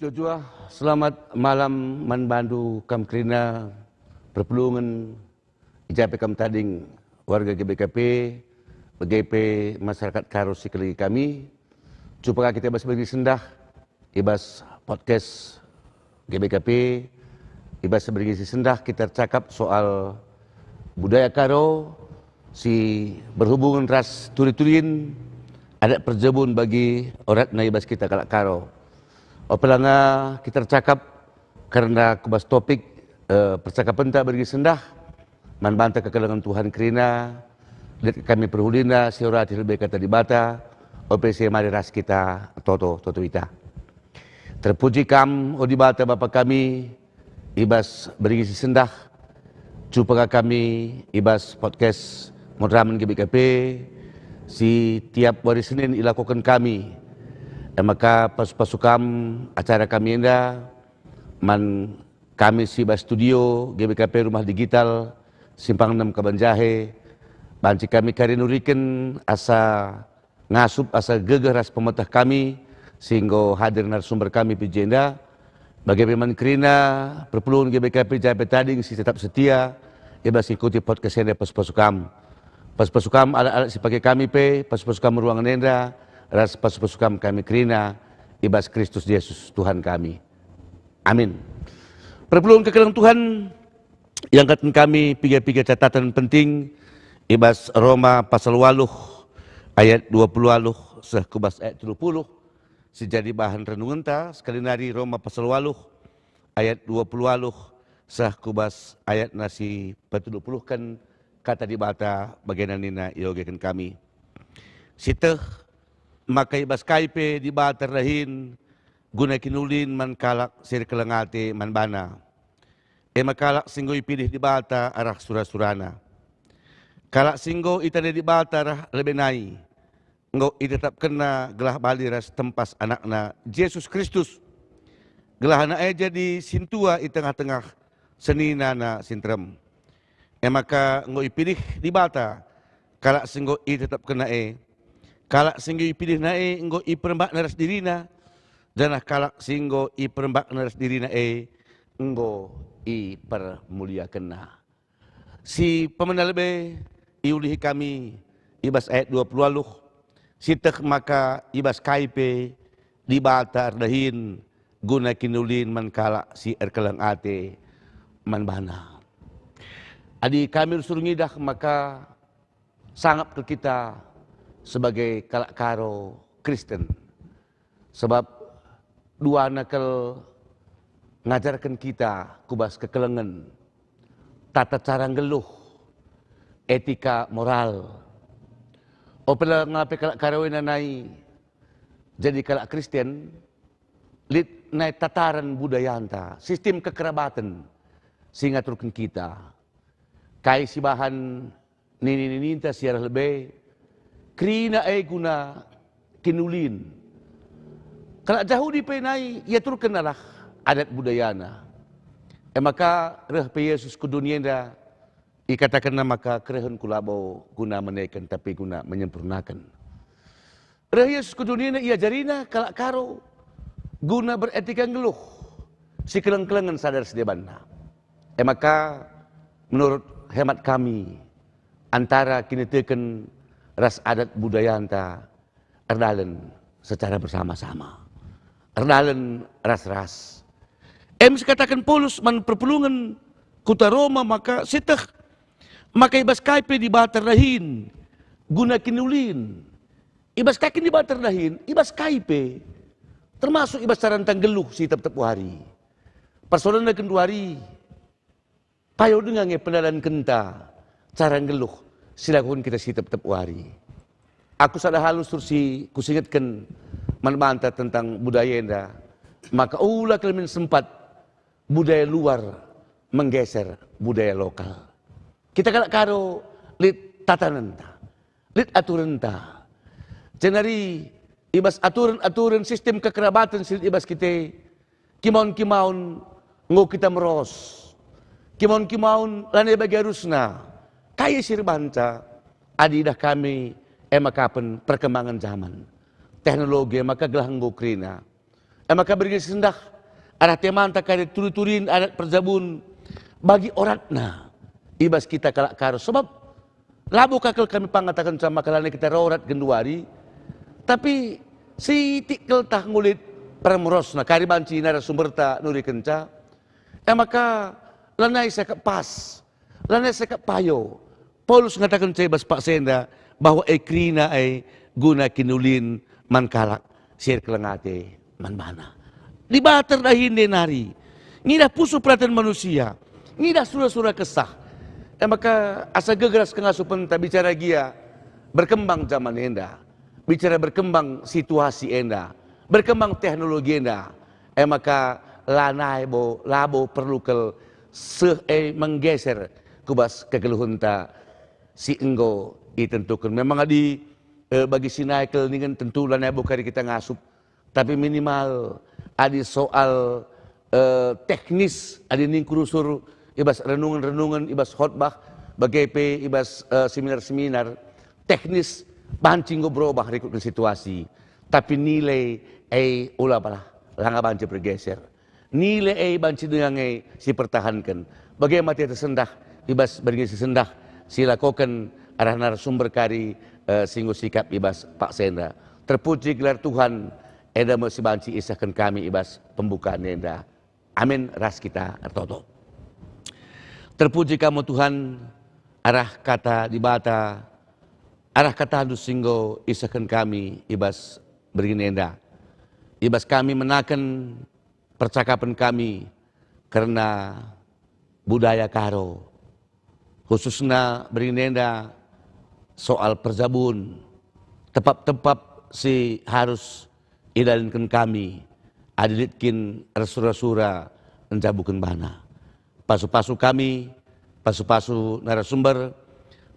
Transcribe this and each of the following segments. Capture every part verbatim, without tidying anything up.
Tujuah, selamat malam man bandu kam kerina perpulungen, i ja pe kam tading warga G B K P, bage pe masyarakat Karo si kelengi kami. Cuba ka kita bas bagi sendah. I bas podcast G B K P, i bas berisi sendah kita ercakap soal budaya Karo si berhubungen ras turi-turin adat perjabun bagi oratna i bas kita kalak Karo. Ope langa kita ercakap kerna ku bas topik, eh, percakapenta berisi sendah, man banta kekelengen Tuhan kerina, lit kami perhulina si orati lebe kata Dibata, ope si mari ras kita toto, toto ita. Terpuji Kam, o Dibata Bapa kami, i bas berngi si sendah, cuba ka kami i bas podcast Moderamen G B K P, si tiap wari Senin ilakoken kami. E maka pasu-pasu Kam acara kami enda, man kami si bas studio G B K P Rumah Digital, Simpang enem Kabanjahe, banci kami kari nuriken asa ngasup asa gegeh ras pemeteh kami, si enggo hadir narasumber kami i jenda, bage pe man kerina perpulungen G B K P ja pe tading si tetap setia, i bas ngikuti podcast enda pasu-pasu Kam. Pasu-pasu Kam alat-alat si pake kami pe, pasu-pasu Kam ruangen enda, ras pasu-pasu Kam kami kerina, i bas Kristus Yesus, Tuhan kami. Amin. Perpulungen kekelengen Tuhan, iangkatken kami piga-piga catatan penting i bas Roma pasal waluh ayat dua puluh waluh seh ku bas ayat telu puluh, si jadi bahan renungenta, sekali nari Roma pasal waluh ayat dua puluh waluh seh ku bas ayatna si petelu puluhken. Kata Dibata bagenda nina iogeken kami. Sieteh maka i bas kai pe Dibata erdahin guna kiniulin man kalak si erkeleng ate man baNa. E me kalak si enggo ipilih Dibata arah sura-suraNa. Kalak si enggo itandai Dibata arah lebe nai, enggo itetapkenNa gelah bali ras tempas AnakNa, Jesus Kristus. Gelah AnakNa e jadi sintua i tengah-tengah seninana si nterem. E maka enggo ipilih Dibata kalak si enggo itetapkenNa e. Kalak si enggo ipilihNa e enggo iperembakNa ras diriNa, janah kalak si enggo iperembakNa ras diriNa e enggo ipermuliakenNa. Si pemena lebe iulihi kami i bas ayat dua puluh waluh, sieteh maka i bas kai pe Dibata erdahin guna kiniulin man kalak si erkeleng ate man baNa. Adi kami rusur ngidah maka sangap kal kita sebagai kalak Karo Kristen. Sebab duana kal ngajarken kita ku bas kekelengen, tata cara nggeluh, etika moral. Ope langa pe kalak Karo e nai jadi kalak Kristen, lit nai tataran budayanta, sistem kekerabaten si ngaturken kita. Kai si bahan nini-nininta si arah lebe, kerina e guna kiniulin. Kalak Jahudi pe nai iaturken arah adat budayana. E maka reh pe Jesus ku doni enda, ikatakenNa maka kerehenKu labo guna meneken tapi guna menyempurnaken. Reh Jesus ku doni enda, iajariNa kalak Karo guna beretika nggeluh, si keleng-kelengen sada ras debanna. E maka, menurut hemat kami, antara kiniteken ras adat budayanta erdalen secara bersama-sama, erdalen ras-ras. Em sikataken Paulus man perpulungen kuta Roma maka sieteh, maka i bas kai pe Dibata erdahin guna kiniulin. I bas kai kin Dibata erdahin? I bas kai pe, termasuk i bas caranta nggeluh si tep-tep wari. Persoalenna genduari, payo denga nge pendalankenta cara nggeluh si lakoken kita si tep-tep wari. Aku sada hal rusur si kusingetken man banta tentang budaya enda, maka ula kal min sempat budaya luar menggeser budaya lokal. Kita kalak Karo lit tatanenta, lit aturenta. Jenari i bas aturen-aturen sistem kekerabaten si lit i bas kita, kimaun-kimaun enggo kita meros. Kimaun-kimaun lanai bagi arusna. Kai si erbahanca adi idah kami e maka pen perkembangan zaman, teknologi e maka gelah enggo kerina. E maka berngi sendah, arah temanta kari turi-turin adat perjabun bagi oratna i bas kita kalak Karo. Sebab labo ka kal kami pangatakenca maka lanai kita rorat genduari, tapi sitik kal tah ngulit permerosna kari banci narasumberta nurikenca. E maka lanai sekap pas, lanai sekap payo. Paulus ngatakenca i bas paksa enda bahwa e kerina e guna kinulin man kalak si erkeleng ate man bana. Dibata erdahin nari, ngidah pusuh peraten manusia, ngidah sura-sura kesah. E maka asa gegeras kengasupen ta bicara gia, berkembang zaman enda, bicara berkembang situasi enda, berkembang teknologi enda. E maka lanai bo, labo perlu kal seh e menggeser ku bas kegeluhenta si enggo itentuken. Memang adi, eh, bagi si nai kal ningen tentu lanai bo kari kita ngasup, tapi minimal adi soal, eh, teknis, adi ningku rusur i bas renungen-renungen, i bas khotbah, bage pe i bas, eh, seminar-seminar, teknis banci enggo berobah rikutken situasi, tapi nilai e ulabalah langa banci bergeser. Nilai e banci denga nge si pertahanken. Bage mate tersendah i bas berngi si sendah si lakoken arah narasumber kari, eh, si enggo sikap i bas paksa enda. Terpuji gelar Tuhan, enda me si banci isehken kami i bas pembukaan enda. Amin, ras kita ertoto. Terpuji Kam, o Tuhan, arah kata Dibata, arah kataNdu si enggo isehken kami i bas beringin enda. I bas kami menaken percakapen kami kerna budaya Karo, khususna beringin enda soal perjabun, tepap-tepap si harus idalinken kami adi lit kin ersura-sura njabuken bana. Pasu-pasu kami, pasu-pasu narasumber,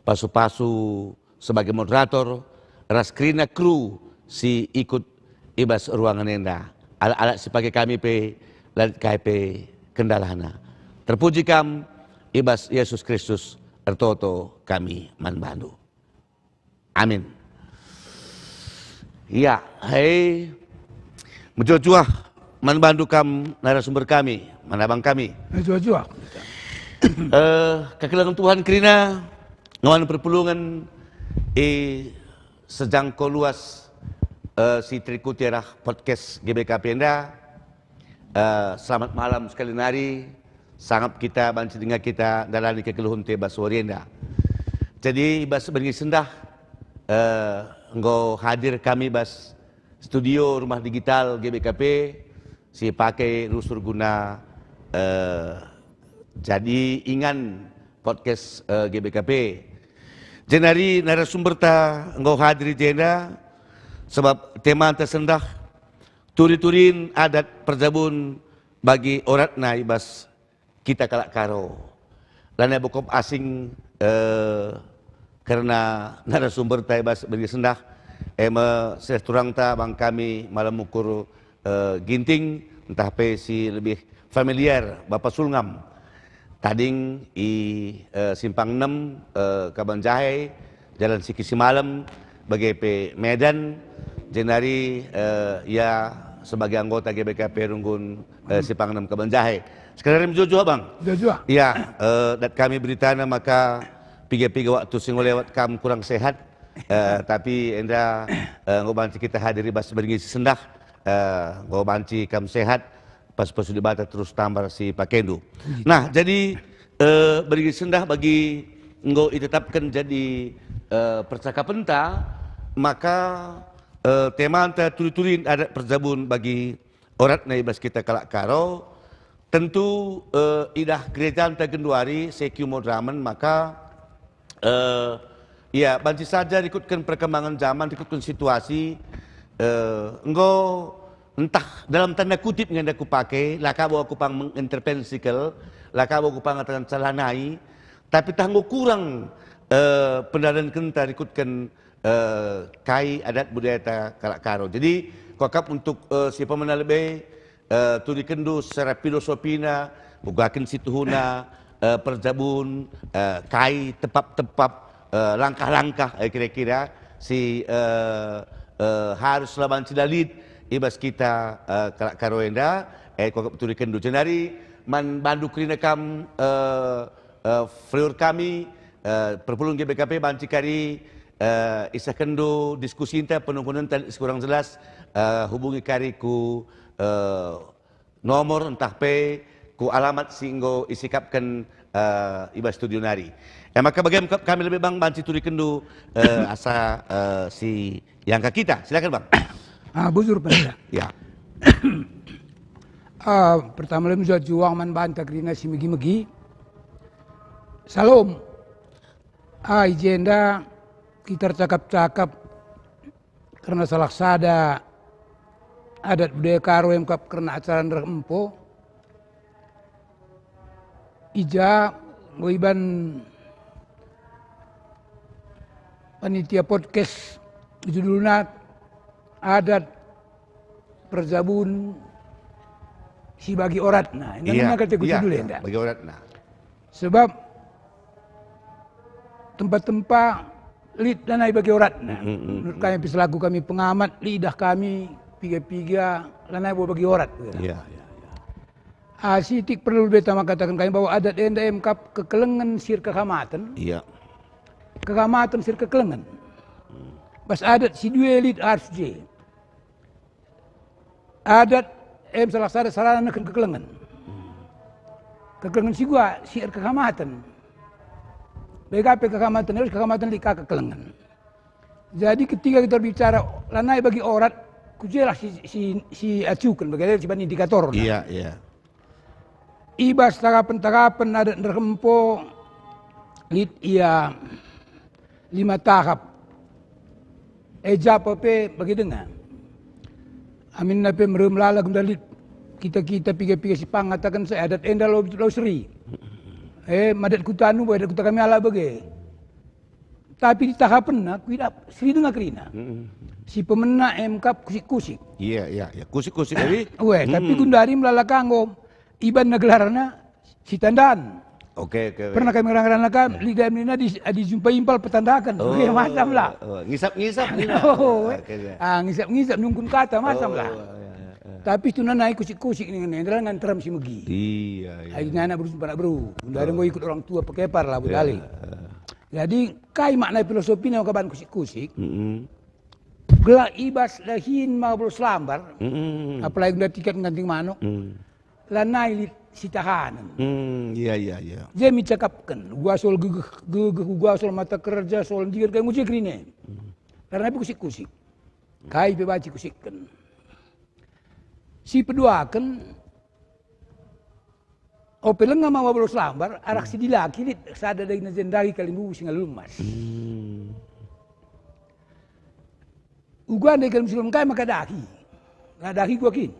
pasu-pasu sebagai moderator, ras kerina kru si ikut i bas ruangen enda. Alat-alat si pake kami pe la lit kai pe kendalana. Terpuji Kam, i bas Yesus Kristus ertoto kami man baNdu. Amin. Ya, hei, mejuah-juah man baNdu Kam narasumber kami, man abang kami. Mejuah-juah. Eh, kekelengen Tuhan kerina ngawan perpulungen i sejangko luas, eh, si terikuti arah podcast G B K P enda. Eh, selamat malam sekali nari. Sangap kita banci denga kita ndalani kegeluhenta i bas wari enda. Jadi, i bas berngi sendah, eh, enggo hadir kami bas studio rumah digital G B K P si pake rusur guna, eh, jadi ingan podcast, eh, G B K P. Jenari narasumberta enggo hadir i jenda, sebab temanta sendah, turi-turin adat perjabun bagi oratna i bas kita kalak Karo. Lanai bokop asing, eh, kerna narasumberta i bas berngi sendah, e me seh turangta bang kami malem ukur, eh, Ginting, ntah pe si lebih familiar, Bapa Sulngam. Tading i, eh, Simpang Enem, eh, Kabanjahe, Jalan Siki Simalem, bage pe Medan, jenari, eh, ia sebagai anggota G B K P Runggun, eh, Simpang Enem Kabanjahe. Sekedar mejuah-juah, Bang. Mejuah-juah. Ya, eh, dat kami beritana maka piga-piga waktu si enggo lewat kam kurang sehat, eh, tapi enda, eh, enggo banci kita hadir i bas berngi si sendah, eh, enggo banci kam sehat, pasu-pasu Dibata terus tambar si pakendu. Puji Tuhan. Nah, jadi, eh, bagi sendah bagi enggo itetapken jadi, eh, percakapenta, maka, eh, temanta turi-turin adat perjabun bagi oratna i bas kita kalak Karo, tentu, eh, idah gerejanta genduari, sekiu Madramen, maka Eh, ya, banci saja rikutken perkembangan zaman, rikutken situasi, eh, enggo ntah dalam tanda kutip nge enda kupake, la ka bo aku pang mengintervensi kal, la ka bo aku pang ngataken salah nai, tapi tah enggo kurang, eh, pendalanken ta rikutken, eh, kai adat budayata kalak Karo. Jadi, kuakap untuk, eh, si pemena lebe, eh, turikenndu secara filosofina, uga kin situhuna, eh, perjabun, eh, kai tepap-tepap, eh, langkah-langkah, eh, kira-kira si, eh, eh, harus la banci la lit i bas kita, eh, kalak Karo enda, Eh, kuakap turikenndu. Jenari man bandu kerina kam, eh, eh, viewer kami, eh, perpulungen G B K P banci kari, eh, isehkenndu diskusinta, penungkunenta si kurang jelas, eh, hubungi kari ku, eh, nomor ntah pe ku alamat si enggo isikapken, eh, i bas studio nari. E maka bage me kami lebe, Bang, banci turikenndu, eh, asa, eh, si iangka kita. Silakan, Bang. Ah, bujur, Pak. Ya. Ah, pertama lebe, juah-juah man banta kerina si megi-megi. Salom. Ah, i jenda kita ercakap-cakap kerna salah sada adat budaya Karo e me kap kerna acara ndereh empo. I ja enggo iban panitia podcast judulna Adat Perjabun si Bagi Oratna. Enda Iya, nina kata ku iya, judul iya, enda. Bagi oratna. Sebab tempa-tempa lit lanai bagi oratna. Mm, mm, mm, Menurut mm. kami, selaku kami pengamat, lidah kami, piga-piga, lanai bo bagi orat. Iya, iya, iya. Ah, sitik perlu beta mengatakan kami bahwa adat enda e me kap kekelengen si erkehamaten. Iya. Kehamaten si erkekelengen. Hmm. Bas adat si dua lit arus je. Adat e me salah sada sarana nehken kekelengen. Kekelengen si gua si erkehamaten. Bage pe kehamaten, harus kehamaten lit ka kekelengen. Jadi ketika kita bicara lanai bagi orat, ku jelah si, si, si acuken, bagi si ban indikator. Iya, iya. I bas tahapen-tahapen adat ndereh empo lit ia lima tahap. E ja pe bagi denga. Aminna pe merem lala gunda lit kita-kita piga-piga si pang ngataken se adat enda lau, lau seri. E, madat kutanu, adat kuta kami ala bage. Tapi di tahapenna, kuidah seri denga kerina. Mm-mm. Si pemena e me kap kusik-kusik. Iya, iya, iya. Kusik-kusik tadi. Weh, tapi Mm-mm. gundari melala kanggo. Ibanna gelarna si tandan. Oke, oke, oke. Pernah kami ngerana-ngerana kan, Mm. lidah nina di, dijumpai impal petandaken. Oh, Oke, macam lah. oh, ngisap-ngisap nina. Oh, Oke, oke. ah, ngisap-ngisap nungkun kata, macam Oh, lah. iya, iya, iya. Tapi tu nanai kusik-kusik ning enda ngan terem si megi. Iya, iya. Ai nina anak beru, anak beru. Gundari Oh. enggo ikut orang tua pekepar lah, Iya. budali. Jadi, kai makna filosofina kaban kusik-kusik? Mm-mm. Gelah i bas dahin maba bolo selambar, Mm-mm. apalagi guna tiket ngganting manuk, Mm. lanai lit si tahanen. Mm, iya, iya, iya. Je me icakapken, uga sol gegeh, gegeh uga sol mata kerja, sol ndigan kai nguje kerina. Mm. Karena pe kusik-kusik. Kai pe banci kusikken. Si peduaken, Ope lenga maba bolo selambar, arah si dilaki lit sada daging na jenda daging kalimbubu si ngalo lemas. Hmm. Uga daging kalimbubu si ngalo lemas kai maka daging. Nah, daging gua kin.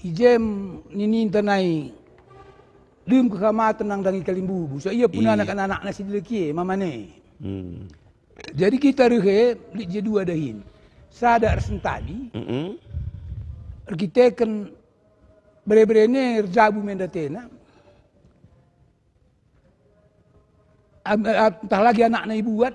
I je me nininta nai dem kehamaten nang daging kalimbubu. So ia pun Iya. anak-anakna si dilaki e, mamane. Hmm. Jadi kita reh e, lit je dua dahin. Sada ersentadi, Mm-mm. erkiteken bere-bere e erjabu me ndatena. Am-, a-, ntah lagi anakna ibuat,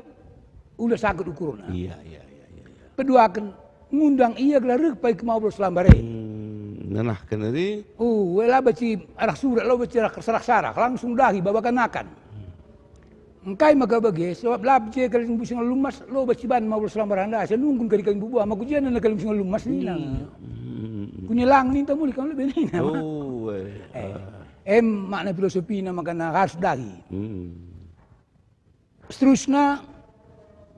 ula sangkut ukurna. Iya, iya, iya, iya, iya. Peduaken, ngundang ia gelah reh pai ke maba bolo selambar e. Hmm, ngenahken eri. Oh, e la banci arah surat, la banci arah serak-serak, langsung dahi babakan akan. Engkai maka bage, sebab la je kalimbubu si ngalo lemas, la banci ban maba bolo selambar enda, asa nungkun kari kalimbubu, ama ku je nena kalimbubu si ngalo lemas nina. Iya. Hmm. Kunilang ninta mulih kam lebe nina. Oh, eh. Eh. Ah. Em makna filosofina maka na harus dahi. Hmm. Seterusna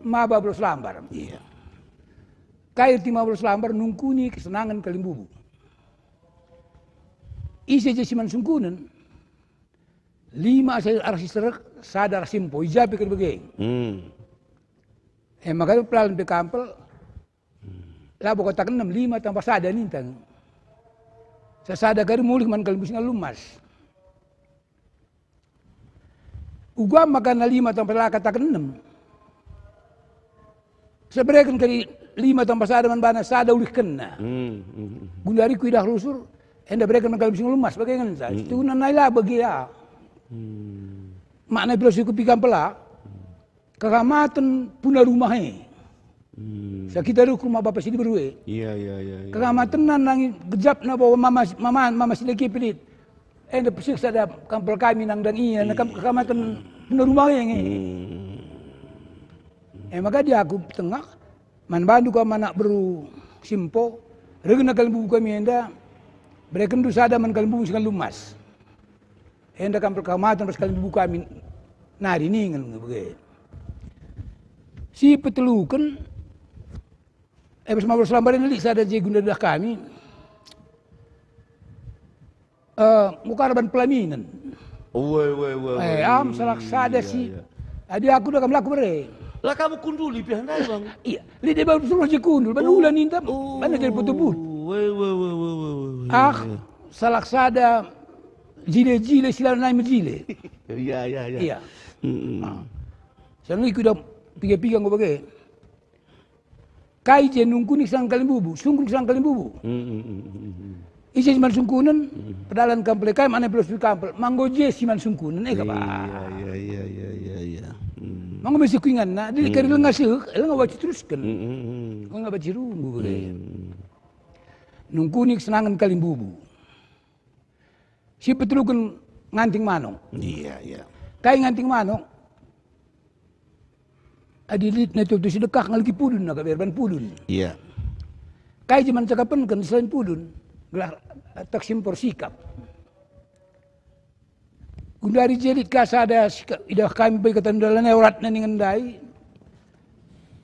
maba bolo selambar. Iya. Kai erti maba bolo selambar? Nungkuni kesenangen kalimbubu. Ise je si man sungkunen? Lima asa arah si serek, sada arah si empo, i ja pe kari bage. Hmm. E maka pelalen pe kampel, labo kataken enem, lima tambah sada ninta. Sasada kari mulih man kalimbubu si ngalo lemas. Uga maka na lima tambah sada kataken enem. Sebereken kari lima tambah sada man bana sada ulihkenna. Hmm, hmm, hmm. Gundari kuidah rusur, enda bereken man kalimbubu si ngalo lemas, bage ngenca. Hmm. Situhuna nai la bage ia. Hmm. Makna filosofi kupi kampela. Kehamaten puna rumah e. Hmm. Ya, kita reh ku rumah bapa si diberu e. Iya, iya, iya, iya. Kekamaten nandangi gejapna bahwa mama, mama, mama si laki pelit. Enda pesik sada kampel kami nang dan ia, na kam-, kekamaten penuh rumah e nge. Hmm. E maka dia aku tengah, man bandu kam anak beru simpo, reh kena kalimbubu kami enda, berekenndu sada man kalimbubu si nggeluh emas. Enda kam perkamatan ras kalimbubu kami nari ningen nge bage. Si peteluken, eh, bas mabur selambar enda lit sada je guna dah kami. Eh, mukaraban pelaminen. Uwe, uwe, uwe, uwe. Eh, am salah sada si. Iya, iya. Adi aku dah kam laku bere. Lah kamu kunduli piah ndai, Bang? Iya, lit deba suruh je kundul, bana ula ninta, oh, bana jadi foto but. Uwe, uwe, uwe, uwe, uwe, uwe. Ah, iya. Salah sada jile-jile si la nai mejile. Iya, iya, iya. Iya. Mm-mm. Ah. Sanga iku da piga-piga enggo bage. Kai je nungkuni sang kalimbubu, sungkun sang kalimbubu. Mm-mm. Ise si man sungkunen, pedalan kampel e kai mana filosofi kampel, manggo je si man sungkunen, eh, kapa. Iya, iya, iya, iya, iya, iya. Mm. Manggo mesi kuinganna, jadi kari lenga seh, lenga waci terusken. Mm-mm. Lenga waci runggu bage. Mm. Nungkuni kesenangen kalimbubu. Si peteluken nganting manuk. Iya, iya. Kai nganting manuk? Adi lit na tutu si dekah ngalki pudun na kaberban pudun. Iya. Kai je man cakapenken selain pudun? Gelah, eh, tak simpor sikap. Gundari je lit ka sada sikap, idah kami bagi kata dalan e oratna ningen ndai.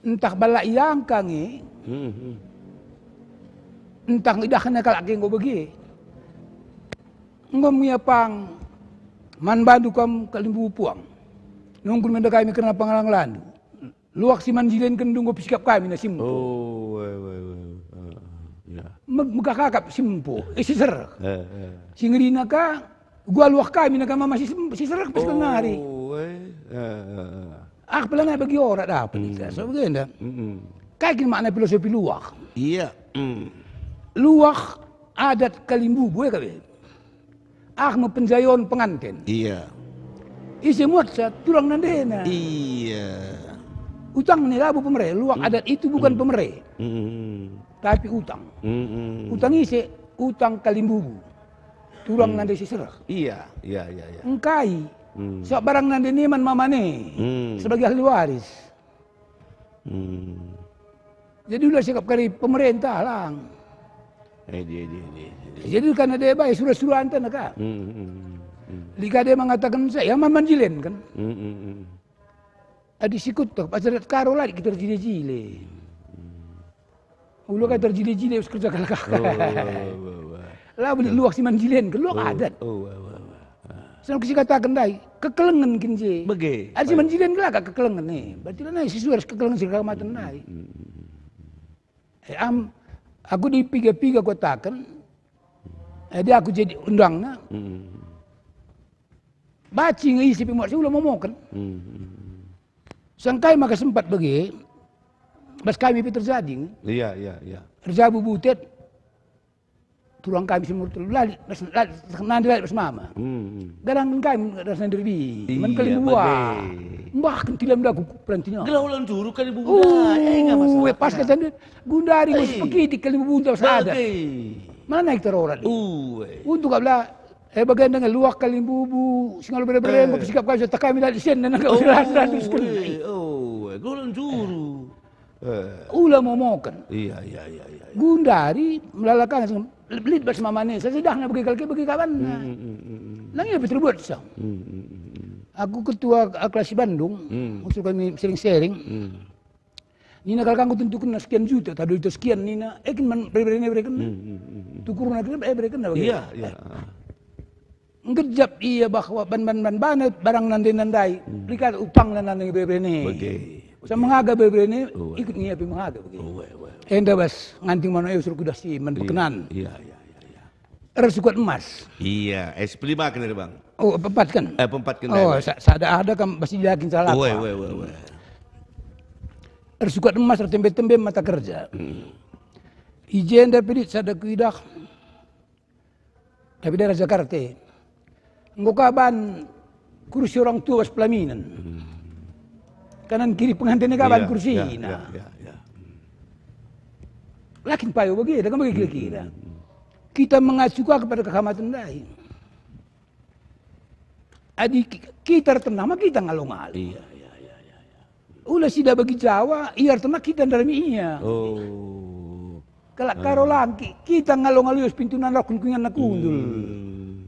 Entah bala iangka nge, hmm, hmm, entah idahna kalak ke enggo bage. Enggo mia pang man bandu kam kalimbubu puang. Nungkun menda kami kerna pangalang landu. Luak si man jilenken ndunggo pesikap kami na simpu. Oh, we, we, we. Ah, ya. Me-, megah kakap simpu, eh, si sereh. Eh, eh. Si ngerina ka, gua luak kami na kama masih sem-, si sereh pas nari. Oh, eh, eh, eh, eh. Ah, pelana bagi ora dapet. Hmm. So, begenda. Mm-mm. Kai kin makna filosofi luak? Iya. Mm. Luak adat kalimbubu, eh, kabe. Ah, me penjayon penganten. Iya. Ise muatsa turang nandena. Iya. Utang ni labo pemere, luak adat itu bukan pemere. Mm-mm. Tapi utang. Mm-mm. Utang ise, utang kalimbubu. Turang nande si sereh. Iya, iya, iya, iya. Engkai. Hmm. Sebab barang nande neman mamane. Hmm. Sebagai ahli waris. Hmm. Jadi ulah sikap kari pemerintah lang. Eh, dia, dia, dia, dia. Jadi kan ada baik surah-surah anta nak. Hmm, hmm, hmm, hmm. Lika dia mengatakan saya man manjilen kan. Hmm, hmm, hmm. Adi sikut toh, pas adat Karo lagi kita jile-jile. Ulu kai terjile-jile us kerja kalak. Oh, wah, wah, wah, wah. Lah beli luak si manjilen ke luak adat. Oh, wah, wah, wah. Ah. Senang kusi kataken ndai, kekelengen kin je. Bage. Adi si manjilen ke lah kekelengen nih. Berarti lah nai sesuai kekelengen si kamaten ndai. Hmm, hmm, hmm, hmm. Eh, am, aku di piga-piga kotaken, eh, dia aku jadi undangna. Hmm. Baci nge isi pe muat si ula momoken. Hmm. Sangkai maka sempat bage, bas kami pe terjadi nge. Iya, iya, iya. Erjabu butet, turang kami si umur telu, lali, bas, lali, nande lali bas mama. Hmm, hmm. Garang kami ras nande rebi, iya, man kalimbubu. Bage. Mbah kentilam daku perantina. Gelah ulang juru kalimbubu. Oh, eh, nggak masalah. Pas kata gundari mas pekidik kalimbubu bas ada. Bage. Mana naik terora dia? Uwe. Untuk abla Eh, bagian dengan luak kalimbubu, si ngalo bere-bere, eh, enggo pesikap kami, serta kami dari sen, dan enggo oh, jelas, dan terus kena. Eh, oh, eh, golon juru. Eh. Ula momoken. Iya, iya, iya, iya, iya. Gundari melalakan, lit bas mamane, sesedahna bagi kalke bagi kawanna. Hmm, hmm, hmm, hmm, hmm. Nang ia betul buat sang. Hmm, hmm, hmm, hmm. Aku ketua, eh, kelas di Bandung, hmm, usul kami sering sharing. Hmm. Nina kalak anggo tentukenna sekian juta, tah dua juta sekian nina, eh, kin man bere-berene berekenna. Hmm, hmm, hmm, hmm. Tukurna kin, eh, berekenna bage. Iya, iya. Ngejap ia bahwa ban, ban, ban, bana barang nande-nandai, hmm, likat utangna nande bere-berene. Bage. Sa mengaga bere-berene, oh, ikut ngiapi mengaga bage. Oh, weh, weh. Enda bas nganting mano e usul kudah si man, iya, pekenan. Iya, iya, iya, iya. Ersukat emas. Iya, eh, sepelima kena, Bang. Oh, pempat kan? Eh, pempat kena. Oh, sa-, sada ada kam pasti yakin salah. Weh, weh, weh, weh. Ersukat emas, ertembe-tembe mata kerja. Hmm. I jenda pe lit sada kuidah. Tapi daerah Jakarta. Enggo kaban kursi orang tua bas pelaminan. Hmm. Kanan kiri pengantin kaban kursina. Iya, iya, iya, iya. Lakin payo bage, dage bage kira-kira. Hmm, hmm, hmm. Kita mengacu ka kepada kehamaten ndai. Adi ki-, kita ertenah ma kita ngalo-ngalo. Iya, iya, iya, iya, iya. Ula sida bagi Jawa, ia ertenah kita ndarami ia. Oh. Kalak Karo langki, kita ngalo-ngalo i bas pintuna rokon ku inganna kundul. Hmm.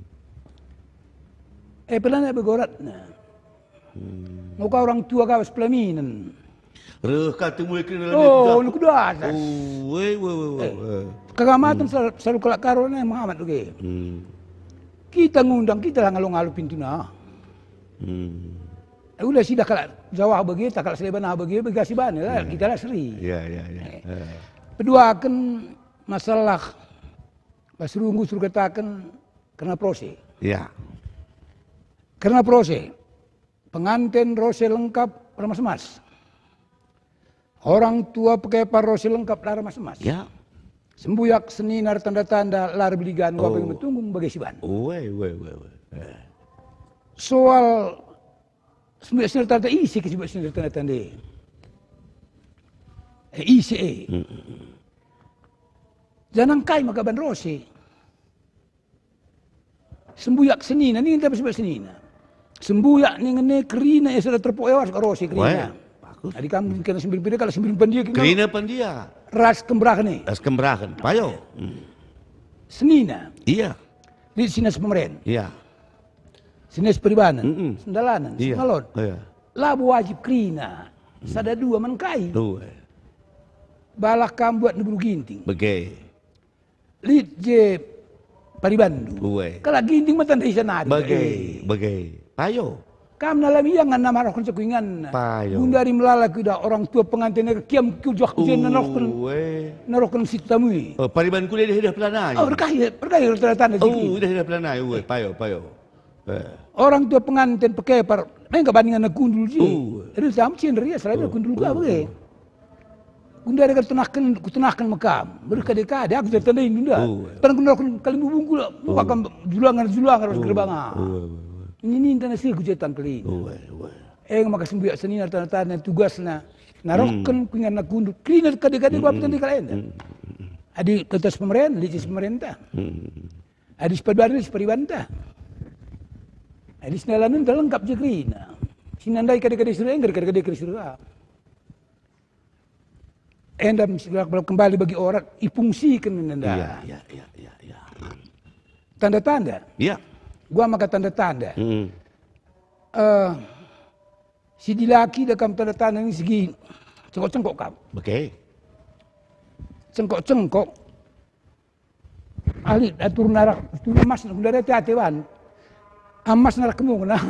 Eh, pernah ndak begoratna? Hmm. Enggo ka orang tua ka bas pelaminen. Reh ka temue kerina. Oh, unu kuda atas. Oh, we, we, we, we. Eh, kehamaten sal-, selalu kalak Karo nai mehamat uge. Hmm. Kita ngundang, kita la ngalo-ngalo pintuna. Hmm. Eh, ula sidah kalak Jawa bage, ta kalak Sleban bage, bage si bana la, kita la seri. Iya, iya, iya. Eh. Eh. Peduaken masalah bas runggu suruh kataken kerna prose. Iya. Kerna prose. Penganten rose lengkap ermas-emas. Orang tua pekepar rose lengkap la ermas-emas. Ya. Sembuyak senina ertanda-tanda la erbeligan, oh, wapeng betunggung bage si bana. Uwe, uwe, uwe, uwe. Eh. Soal sembuyak senina ertanda, ise ke sembuyak senina ertanda-tanda? Eh, ise, eh. Mm, mm, mm. Janah kai maka ban rose? Sembuyak senina, ningen tapi sembuyak senina. Sembuyak ningen e kerina, e sada terpuk e, ras rose kerina. Weh, bagus. Adi kam kena sembiring pandia, kalau sembiring pandia kena. Kerina pandia. Ras kemberahen e. Ras kemberahen. Payo. Hmm. Senina. Iya. Lit senina sepemeren. Iya. Senina seperibanen. Mm-mm. Sendalanen. Iya. Sengalon. Iya. Labo wajib kerina. Hmm. Sada dua man kai. Tuh. Balah kam buat neburu ginting. Bage. Lit je paribanndu. Uwe. Kalak ginting matan desa nari. Bage, bage. Payo. Kam nalami ia ngan nama rohken sekuingan. Payo. Gundari melala kuda orang tua pengantin kiam kujah kujen narohken. Uwe. Narohken si tamui. Oh, paribanku dah, dah pelanai. Oh, berkahi, berkahi tanda-tanda. Oh, dah, dah pelanai. Uwe, payo, payo. Eh. Orang tua pengantin pekepar, main bandingan kundul je. Oh. Ada sama cendera ya, selain kundul gua bage. Gundari kan tenahken, kutenahken me kam. Berkade-kade, aku jadi tandai nunda. Oh. Tan guna aku kalimbubu ku la, oh, buka kam julangan-julangan ras gerbang, ah. Oh, oh, oh. Ini, ini tanda sih kujetan kelin. Oh, oh, oh. Eh, maka sembuyak senina tanda-tanda tugasna. Narohken kuinganna kundul. Kerina kade-kade gua petani kala enda. Hmm, hmm, hmm, hmm. Adi kertas pemeren, licis pemerintah. Hmm. Adi sepadu ari sepadu banta. Adi sendalanen lengkap je kerina. Sinandai kade-kade suruh engger, kade-kade kade suruh ah. Enda kembali bagi orang, ipungsiken enda. Iya, iya, iya, iya, iya. Tanda-tanda. Iya. Gua maka tanda-tanda. Mm. Eh, si dilaki da kam tanda-tanda ni segi cengkok-cengkok kam. Oke. Cengkok-cengkok. Ali atur narak, tu emas, gundari ate-ate ban. Emas narak kemung, nah.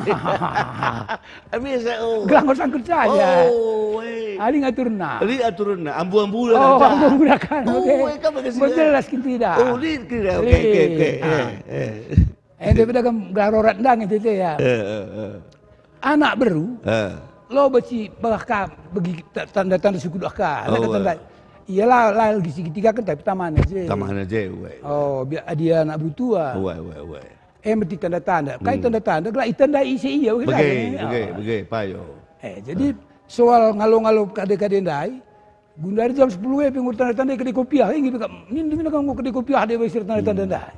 Bisa, oh. Gelang kosong kerja, ya. Oh, eh. Ali ngaturna. Ali aturna, ambu-ambu lah. Oh, ambu-ambu lah kan, oh, oke. Eh, kan bagi sini. Jelas kinti dah. Oh, lit kira, oke, oke, oke. Lit. Ah. Eh, eh. Eh, dia beda kan gelar orat ndang itu, itu, ya. Eh, eh, eh. Anak beru, eh, lo beci bah ka bagi ta-, tanda-tanda suku doh ka. Oh, tanda. Eh. Ialah, la lagi segitiga kan, tapi tamana je. Tamana je, uwe, uwe. Oh, biar dia anak beru tua. Uwe, uwe, uwe. Eh, mesti tanda-tanda. Kai tanda-tanda, gelah itandai ise ia, bagi bage, tanda, bage, ah, bage, payo. Eh, jadi, eh, soal ngalo-ngalo kade-kade ndai, gundari jam sepuluh e pe nggo tanda-tanda kedai kopiah, inggi pe kap, nindu mina kap nggo kedai kopiah dia bagi tanda-tanda ndai.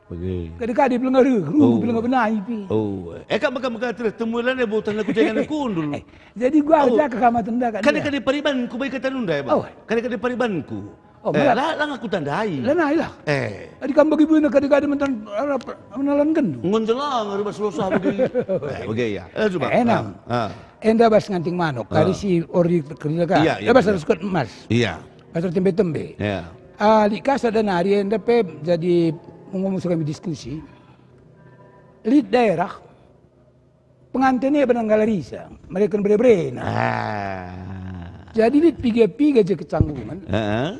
Bage. Kade-kade pelanga reh, runggu pelanga benai pe. Oh. Eh, kap mega-mega terus temu lan e botah laku jangan kundul. Eh, jadi gua aja ke kamar tenda kan. Kade-kade paribanku bagi kata nunda ya, Bang? Oh. Kade-kade paribanku. Oh, eh, malah la, la ngaku tandai. Lanai lah. Eh. Adi kam bagi buina kade-kade mentan arah pe-, menalan gendu. Ngonjelang arah bas losah bagi. Eh, bagi ya. Eh, coba. Eh, enam. Ah, ah. Enda bas nganting manuk, ah, kari si ori kerja ka. Iya, iya, eh, bas iya. Harus kuat emas. Iya. Pasal tembe-tembe. Ya. Ah, lit ka sada nari enda pe jadi ngomong kami diskusi. Lit daerah pengantin e benang galarisa, mereka bere-berena. Ah. Jadi lit piga-piga je kecanggungan. Heeh.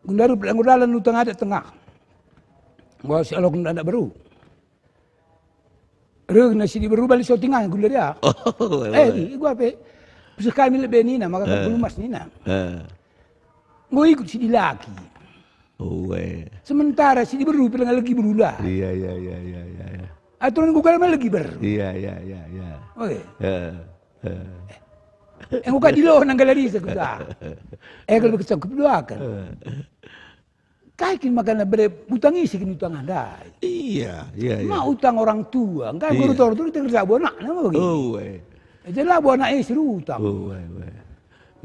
Gundari pelanggur dalan lutang adat tengah. Wah, si alok ndak beru. Rehna si diberu bali so tingah gula dia. Oh, eh, iya. Gua pe. Pusih kami lebe nina, maka kan eh. Bulu mas nina. Eh. Enggo ikut si dilaki. Oh, eh. Sementara si diberu pila lagi berula. Iya, iya, iya, iya, iya, iya. Aturan gua kan lagi ber. Iya, iya, iya, iya. Oke. Eh, eh. Enggo ka dilo nang galerisa kuta. Eh, kalau kecap kepeduaken. Kai kin makana bere utang isi kin utang andai? Iya, iya, iya. Ma utang orang tua, engkai. Iya. Guru tor tu kita kerja buat anak nama bagi? Oh, eh. Jadi lah buat anak istri utang. Oh, eh, eh.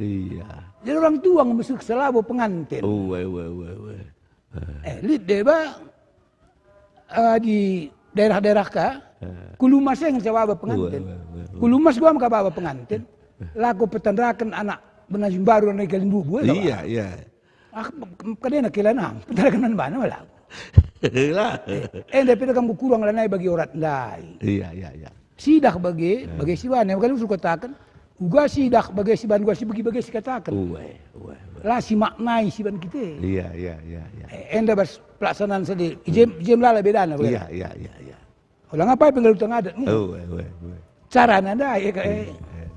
Iya. Jadi orang tua ngemesu kesala buat pengantin. Oh, eh, eh, eh, eh. Eh, lit deba, eh, di daerah-daerah ka, eh, kulumas e ngenca baba pengantin. Wah, wah, wah, wah. Kulumas gua maka baba pengantin. Lako petandaken anak benajim baru anak kalimbubu, eh, iya, iya. Ah, kadena kila nang, petandaken man bana malah. Lah. Eh, enda pida kam kurang lanai bagi orat ndai. Iya, iya, iya. Sidah bage, eh, bage si bana, kalau suruh kataken, uga sidah bage si ban, uga si begi bage si kataken. Uwe, uwe, uwe. La si maknai si ban kite. Iya, iya, iya, iya. Eh, enda bas pelaksanaan sendiri. Jem, jem lala bedana, bage. Iya, iya, iya, iya. Ola ngapai penggalu tengah adat ni? Uwe, uwe, uwe. Carana nda, ya, kayak. Iya, iya.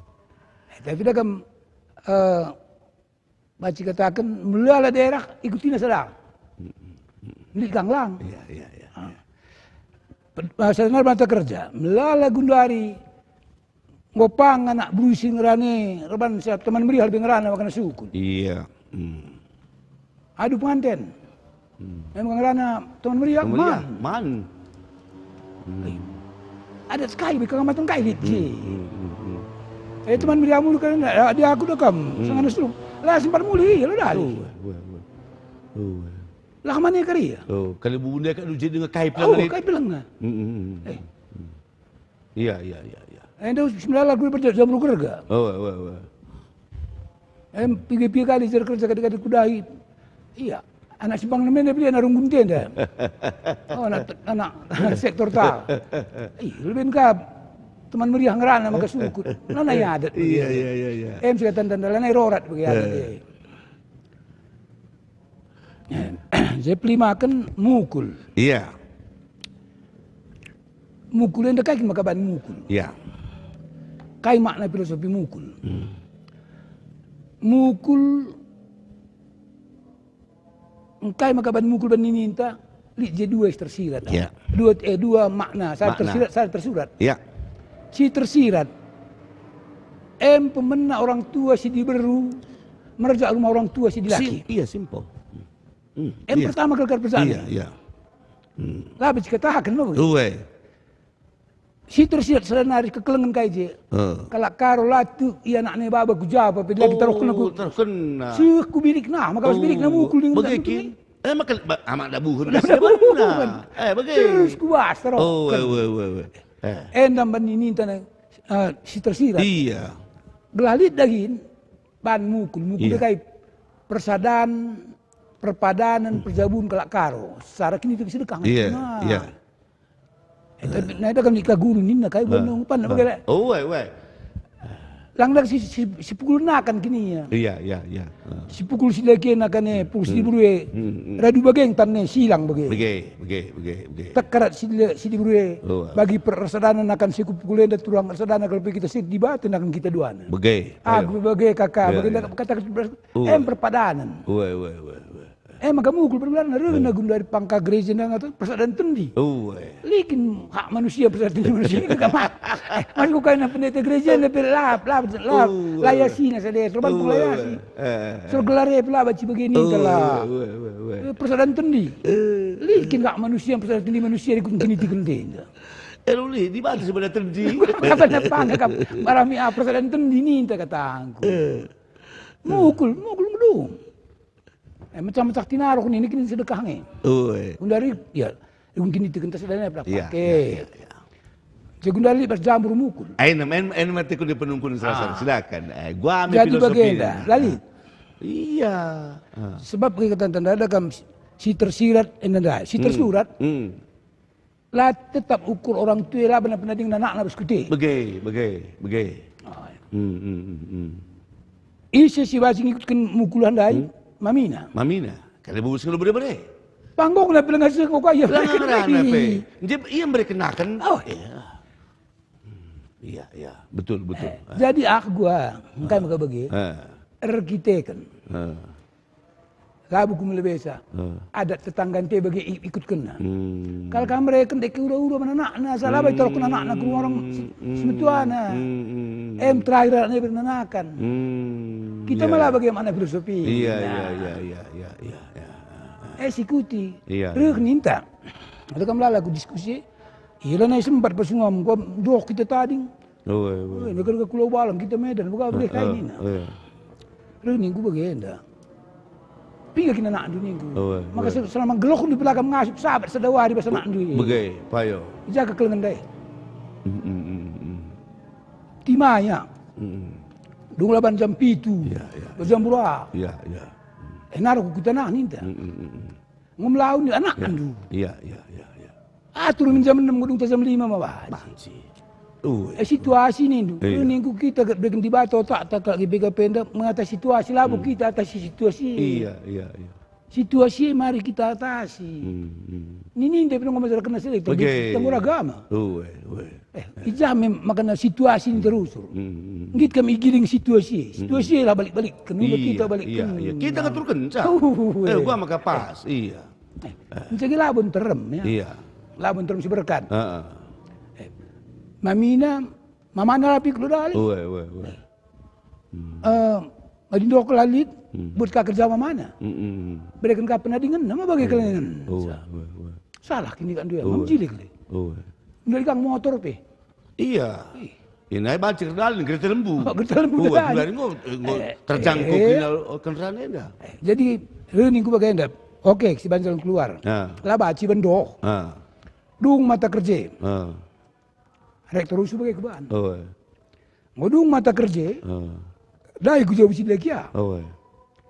Eh, tapi dah kam, eh, Banci kataken, melala daerah, ikutina sada. Lit kang lang. Iya, iya, iya, ah, iya. Ped-, ah, sada nari banta kerja. Melala gundari, nggo pang anak beru si ngerana, reban siap teman meriah lebih ngerana makana sukun. Iya. Hmm. Adu penganten. Hmm. Emang ngerana teman meriah, teman meriah, man. Man. Hmm. Eh, adat sekai, bikang matan kai lit je. Hmm, hmm, hmm, hmm. Eh, teman meriahmu kan, eh, dia aku dekam, hmm, sangana selum. Lah sempat mulih, ya, lo dah. Oh, wah, wah, wah. Oh, wah. Lah mana kari ya? Oh, kalau bunda kat duje dengan kai, oh, pelangan, kai pelangan. Hmm, hmm, hmm. Eh. Hmm. Iya, iya, iya, iya. Enda sembilan lagu berjam, jam kerja. Oh, wah, wah, wah. Em, piga-piga kali saya kerja kadang-kadang kudahi. Iya, anak simpang nemen dia beli anak runggun tenda. Oh, anak, anak sektor ta. Ih, lebih ka teman meriah ngerana maka sukut. Nana ya adat. Iya, iya, iya, iya. Em, saya tanda-tanda lanai rorat bagi adat, eh, dia. Saya pelimaken mukul. Iya. Mukul enda kai maka ban mukul? Iya. Kai makna filosofi mukul? Hmm. Mukul, engkai maka ban mukul ban nininta? Lit je dua si tersirat. Iya. Dua, eh, dua makna, sada tersirat, sada tersurat. Iya. Si tersirat, em pemena orang tua si diberu, merjak rumah orang tua si dilaki. Sim-, iya, simple. Hmm, em, iya. Pertama kali perjalanan. Iya, iya. Hmm. Lah, bicikataken lo. Uwe. Si tersirat sada nari kekelengen kai je. Heeh. Kalak Karo la tek ia anakna baba ku Java, pe lagi terkena ku. Oh, terkena. Seh ku bilikna, maka bas bilikna mukul dengan. Bage kin? Eh, maka ba-, amak dabuhen. Dabuhen. Eh, bage. Terus ku bas, terus. Oh, we, we, we, we. Eh. Enda mban nininta, eh, si tersirat. Iya. Gelah lit dagin, ban mukul, mukul, iya, kai persadan, perpadanen, perjabun kalak Karo. Secara kini itu sedekah. Iya, nah, iya. Eh, tapi nah, dah kami ka guru nina kai, nah, buat nunggu pan, nah, bagaimana? Oh, weh, weh. Lang dah si, si, si pukul nakan kini ya. Iya, iya, iya. Nah. Si pukul si laki nakan, eh, pukul si, hmm, diberu, eh. Hmm, hmm. Radu bageng tan, eh, silang bage. Bage, bage, bage, bage. Tekarat si le-, si diberu, eh. Oh, ah. Bagi persadanan nakan si pukul enda turang persadanan kalau kita si dibata nakan kita duana. Bage. Aku bage kaka, iya, bage, iya, kata, oh, em, perpadanan. Weh, weh, weh, weh. Eh, maka mukul perbulan rena gundari pangka gereja nang atau persadanan tendi. Oh, eh. Likin hak manusia, persadanan tendi manusia itu gak mat. Eh, masuk kena pendeta gereja lebih lap, lap, lap. Oh, eh. Layasi nasa deh, serban, oh, penglayasi. Eh, eh, eh. Sergelare pula baci begini, oh, telah. Eh, persadanan tendi. Eh. Likin hak manusia, persadanan tendi manusia ikut kini tiga. Eh, luli, di mana sebenarnya tendi? Apa nak pangka, barami apa persadanan tendi ni, tak kata aku. Eh. Mukul, mukul gedung. Eh, mecah-mecah tinarok nini kini sedekah nge. Oh, eh. Gundari, ya, igun kini tiga, sedana pula. Iya, pake. Iya, iya, iya. Jadi gundari bas jambur mukul. Ayo, main, main mati ku di penungkun salah. Ah. Silakan. Eh, gua ambil. Jadi filosofi bagenda, ini. Lali. Iya. Ah. Sebab kita tanda ada kam si tersirat, eh, nanda, si tersurat. Hmm. La tetap ukur orang tua la pernah-pernah dengan anakna bas kute. Bage, bage, bage. Ah, ya. Hmm, hmm, hmm, hmm. Ise si basi ngikutken mukul ndai? Hmm? Mamina. Mamina. Kali bubus kalau bere-bere. Panggungna pe lenga seh kok iya. Lenga ngerana pe. Nje, iya merekenaken. Oh, iya. Hmm, iya, iya. Betul, betul. Eh, ah, jadi ah gua, engkai maka bage. Ah. Erkiteken. Ah. Labo ku Melebesa. Adat tetangga nte bage i-, ikutkenna. Kal kam mereken dek ura-ura man anakna, salah bai taruhken anakna ku rumah orang si-, simetuana. Em terakhir anakna ibereken anakan. Kita malah bage makna filosofi. Iya, iya, iya, iya, iya, iya, iya. Eh, sikuti. Iya, reh ninta. Ada kam lala ku diskusi. Iya, lanai sempat pas ngam, gua doh kita tading. Ue, ue. Ue, negara Kulau Balang, kita Medan, buka boleh kain ina. Reh ningku bagenda. Piga kin anakndu ningku. Ue, maka ue. Se-, selama geloh di belakang ngasup sahabat sedawari bas anakndu. Bege, payo. Jaga kelengen dai. Mm, mm, mm, mm. Timaya. Mm, mm. Dung laban jam pitu. Iya, iya. Bas jam dua. Iya, iya. Eh, naruh ku tanah ninta. Mm, mm, mm, mm. Ngemlaun ni anakndu. Iya, iya, iya, iya. Atur min jam enem ngudung ta jam lima ma banci. Banci. Ue. Eh, situasi nindu. Iya. Ningku kita gak bereken Dibata otakta kak G B K P enda mengatasi situasi, labo kita atasi situasi. Iya, iya, iya. Situasi mari kita atasi. Hmm, hmm. Nini ndai pernah ngomong kena sedek, tapi bage. Tanggung agama. Ue, ue. Eh, ija mem-, makana situasi ini terusur. Hmm. Nggit kami giling situasi. Situasi lah balik-balik. Kenapa kita balik iya, iya. Kita ngaturken, Cak. Eh, gua maka pas, iya. Eh, mencegah labun terem, ya. Iya. Labun terem si berkat. Heeh. Eh, mamina, mamana rapi keluar dali. Ue, ue, ue. Eh, adi ndok lalit, buat ka kerja mamana. Mm, mm, mm. Bereken ka penadingen, nama bage kelengen. Ue, ue, ue. Salah kini kan dia, mamjili kali. Ue. Ndai kang motor pe. Iya. Ih. Inai banci kerdalin, gerita lembu. Oh, gerita lembu. Ue, tadi. Kerdalin enggo, enggo terjangkau kina kendaraan enda. Eh, jadi, eh, ningku bagenda. Oke, si banci keluar. Ah. La banci bendoh. Ah. Dung mata kerja. Ah. Rektor usu bage kuban. Oh, eh. Ngudung mata kerja. Oh. Dai ku jawab si dia kia. Oh, eh.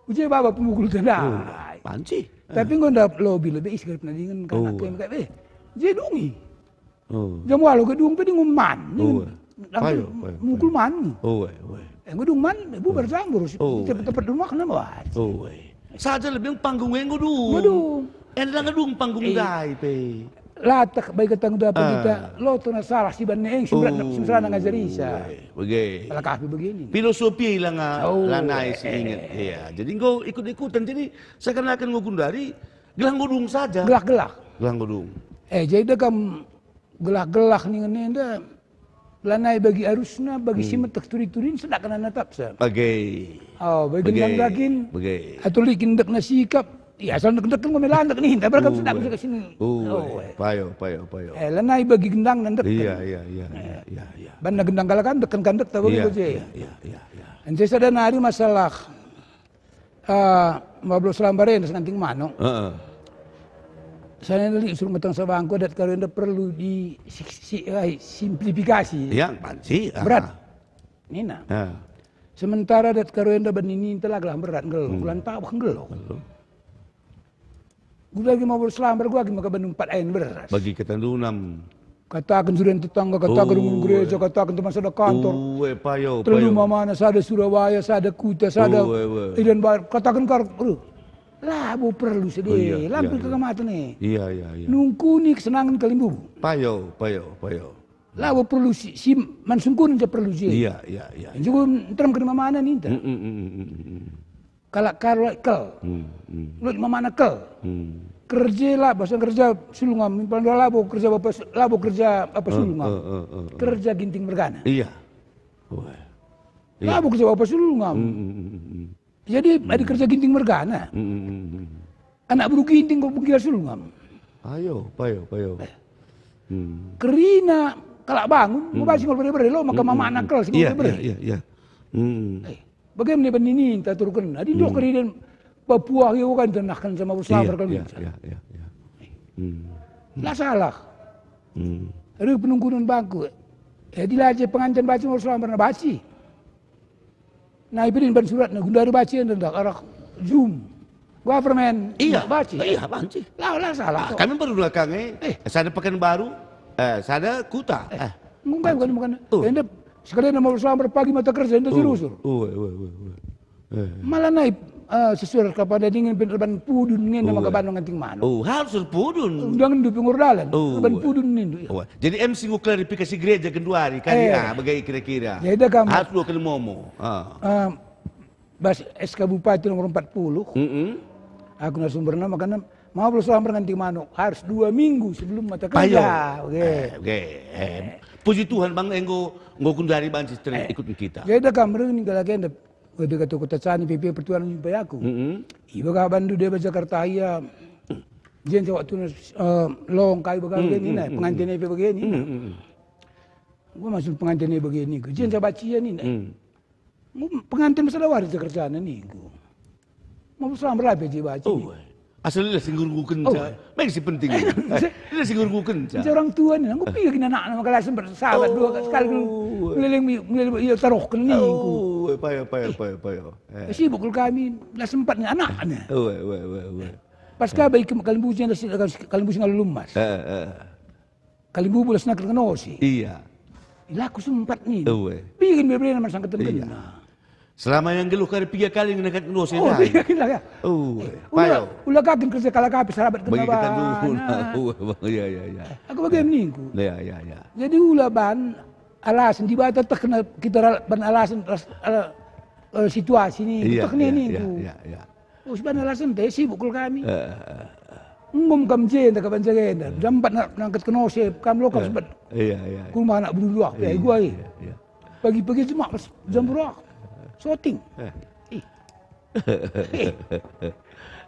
Uje baba pemukul tendai. Oh, banci. Tapi enggo ndap lobi lebe isi kerep nadingen kan. Oh, eh. Kem kayak, eh, je dungi. Oh. Jam walu gedung pe dingu man. Oh, eh. Payo, payo, mukul payo. Man. Oh, eh, oh, eh. Eh, ngudung man, bubar jambur. Oh, eh. Tempat-tempat rumah kena buat. Oh, eh. Saja lebih panggung enggo dung. Ngudung. Enda ngedung panggung ndai pe. Latah bai kata nguda apa kita, lo tuna salah si ban neeng si berat si mesrana ngajar isa. Bage. Salah kapi begini. Filosofi la nga-, lanai si inget. Iya. Jadi enggo ikut-ikutan. Jadi seakan-akan nggo gundari, gelah nggo dung saja. Gelah-gelah. Gelah nggo dung. Eh, jadi dekam gelah-gelah ningen enda. Lanai bagi arusna, bagi si meteh turi-turin, sedakna natapsa. Bage. Oh, bagi gendang dagin. Bage. Atau likin dekna sikap. Ya, asal ndek-ndek kan ngomel andek nih, tapi kan sedakna sini. Oh, eh. Payo, payo, payo. Eh, lanai bagi gendang ndek. Iya, iya, iya, iya, iya, iya. Banna gendang kalak kan deken kan dek, tapi iya, iya, iya, iya. Ence sada nari masalah Ah, Mablos Lambar enda senanting manuk. Heeh. Saya enda lit suruh metang sabangku adat Karo enda perlu di si-, si-, ai, simplifikasi. Ya, banci, ah. Berat. Nina. Ah. Sementara adat Karo enda bani ninta la gelah berat nggeluh, hmm, kulan taweh nggeluh. Nggeluh. Gula agi Mablos Lambar gua agi maka bandu empat ain beras. Bagi ketendu enam. Kataken jurian tetangga, kataken rungun gereja, kataken teman sada kantor. Uwe, payo, telu payo. Mamana, sada Surabaya, sada Kuta, sada Irian Barat. Kataken kar, aduh, labo perlu sedih, oh, iya, lampu iya, iya. Kekematan e. Iya, iya, iya. Nungkuni kesenangan kalimbubu. Payo, payo, payo. Labo perlu si, si man sungkun je perlu je. Iya, iya, iya. Juga terem kena mamana ninta. Mm, mm, mm, mm, mm, mm. Kalak Karo kel. Hmm, hmm. Lut mamana kel. Hmm. Kerja lah, bahasa kerja sulungam, paling dua labo kerja bapa su-, labo kerja apa sulungam. Eh, eh, eh, eh. Kerja ginting mergana. Iya. Wah. Iya. Labo kerja bapa sulungam. Hmm, hmm, hmm, hmm, hmm. Jadi, hmm, ada kerja ginting mergana. Hmm, hmm, hmm, hmm. Anak beru ginting kok bengkila sulungam. Ayo, payo, payo. Eh. Hmm. Kerina kalak bangun, hmm, mau basi ngol bere-bere lo, maka hmm, mamana kel si ngol bere-bere. Iya, iya, iya. Hmm. Eh. Bagaimana bani ninta turken? Adi ndok, hmm, keriden Papua yo kan tenahken sama Mablos Lambar kan. Iya, iya, iya, iya. Hmm. La salah. Hmm. Reh penungkunen bangku. Eh, dilaje penganten baci Mablos Lambar na baci. Nah, ipedin ban suratna gundari baci enda ndak arah Zoom. Government. Iya, baci. Iya, banci. La, la salah. Ah, kami baru belakang, eh. Eh. Sada Pekanbaru, eh, sada Kuta. Eh. Eh. Ngungkai bukan, bukan. Oh. Enda sekalian Mablos Lambar pagi mata kerja, enda, oh, si rusur. Oh, oh, oh, oh. Eh. Malah nai, eh, sesuai kapan dia ingin penerban pudun ngena, oh, maka eh. Bano nganting manuk. Oh, harus pudun. Undangan dupi ngur dalan. Oh, ban eh. Pudun nindu, ya. Oh, eh. Jadi M C ngu klarifikasi gereja genduari kali, eh, ah, bagai kira-kira. Jadi dah kamu. Harus dua kali momo. Ah. Eh, bas S K Bupati nomor empat puluh. Mm-mm. Aku narasumberna makana mau bolo selambar nganti manuk, harus dua minggu sebelum mata kerja. Payo. Oke. Eh, oke. Eh, puji Tuhan, Bang, enggo, enggo genduari banci terus ikut kita. Jadi dah kam reh ning kalak enda. Webe kata kota cani pipi pertuan nyumpai aku. Mm-mm. Iba ka bandu deba Jakarta ia. Jen waktu, eh, long kai bagi mm, nina, mm, pengantin mm. Iba bagi nina. Mm, mm, mm. Gua masuk pengantin iba bagi ni. Jen mm. Bacia nina. Mm. Pengantin masalah wari kerjana niku. Mau selambar lah peci baci. Oh, asal ila si ngurunggukenca. Oh. Main si penting. Ila si ngurunggukenca. Orang tua ni, aku piga gina anak nama kala sempat sahabat dua kali sekali. Oh. Meleleng, meleleng, ia taruhken niku. Oh, payo, payo, payo, payo. Eh. Sibuk kal kami, lah sempat ni anaknya. Oh, weh, weh, weh, weh. Pas kabai ke kalimbusi, kalimbusi ngalu lumas. Eh, eh. Kalimbubu las nangkatken ose. Iya. Ila aku sempat ni. Uwe. Bikin bebena man sangkatken iya. Selama yang geluh kari piga kali ngenangkatken ose. Oh, ndai. Iya, iya, iya. Uwe. Eh, ula, payo. Ula kakin kerja kalak api sarabat kena bagi ketan dulu. Uwe, Bang. Iya, iya, iya. Aku bagi ningku. Iya, iya, iya. Jadi ula ban alasan Dibata teh kena kita ral-, ban alasan ras-, ala-, eh, situasi ni. Iya, teh kena iya, ningku. Iya, iya, iya. Oh, sebenarnya alasan teh sibuk kal kami. Eh, eh, eh, eh. Enggo me kam je enda kaban jaga enda. Jam empat na-, nangkatken ose, kam lo kam eh, sempat. Iya, iya. Ku rumah anak beru dua, iya, eh, gua, eh. Iya, iya. Pagi-pagi jemak pas jam berapa? Syuting. Eh. Ih.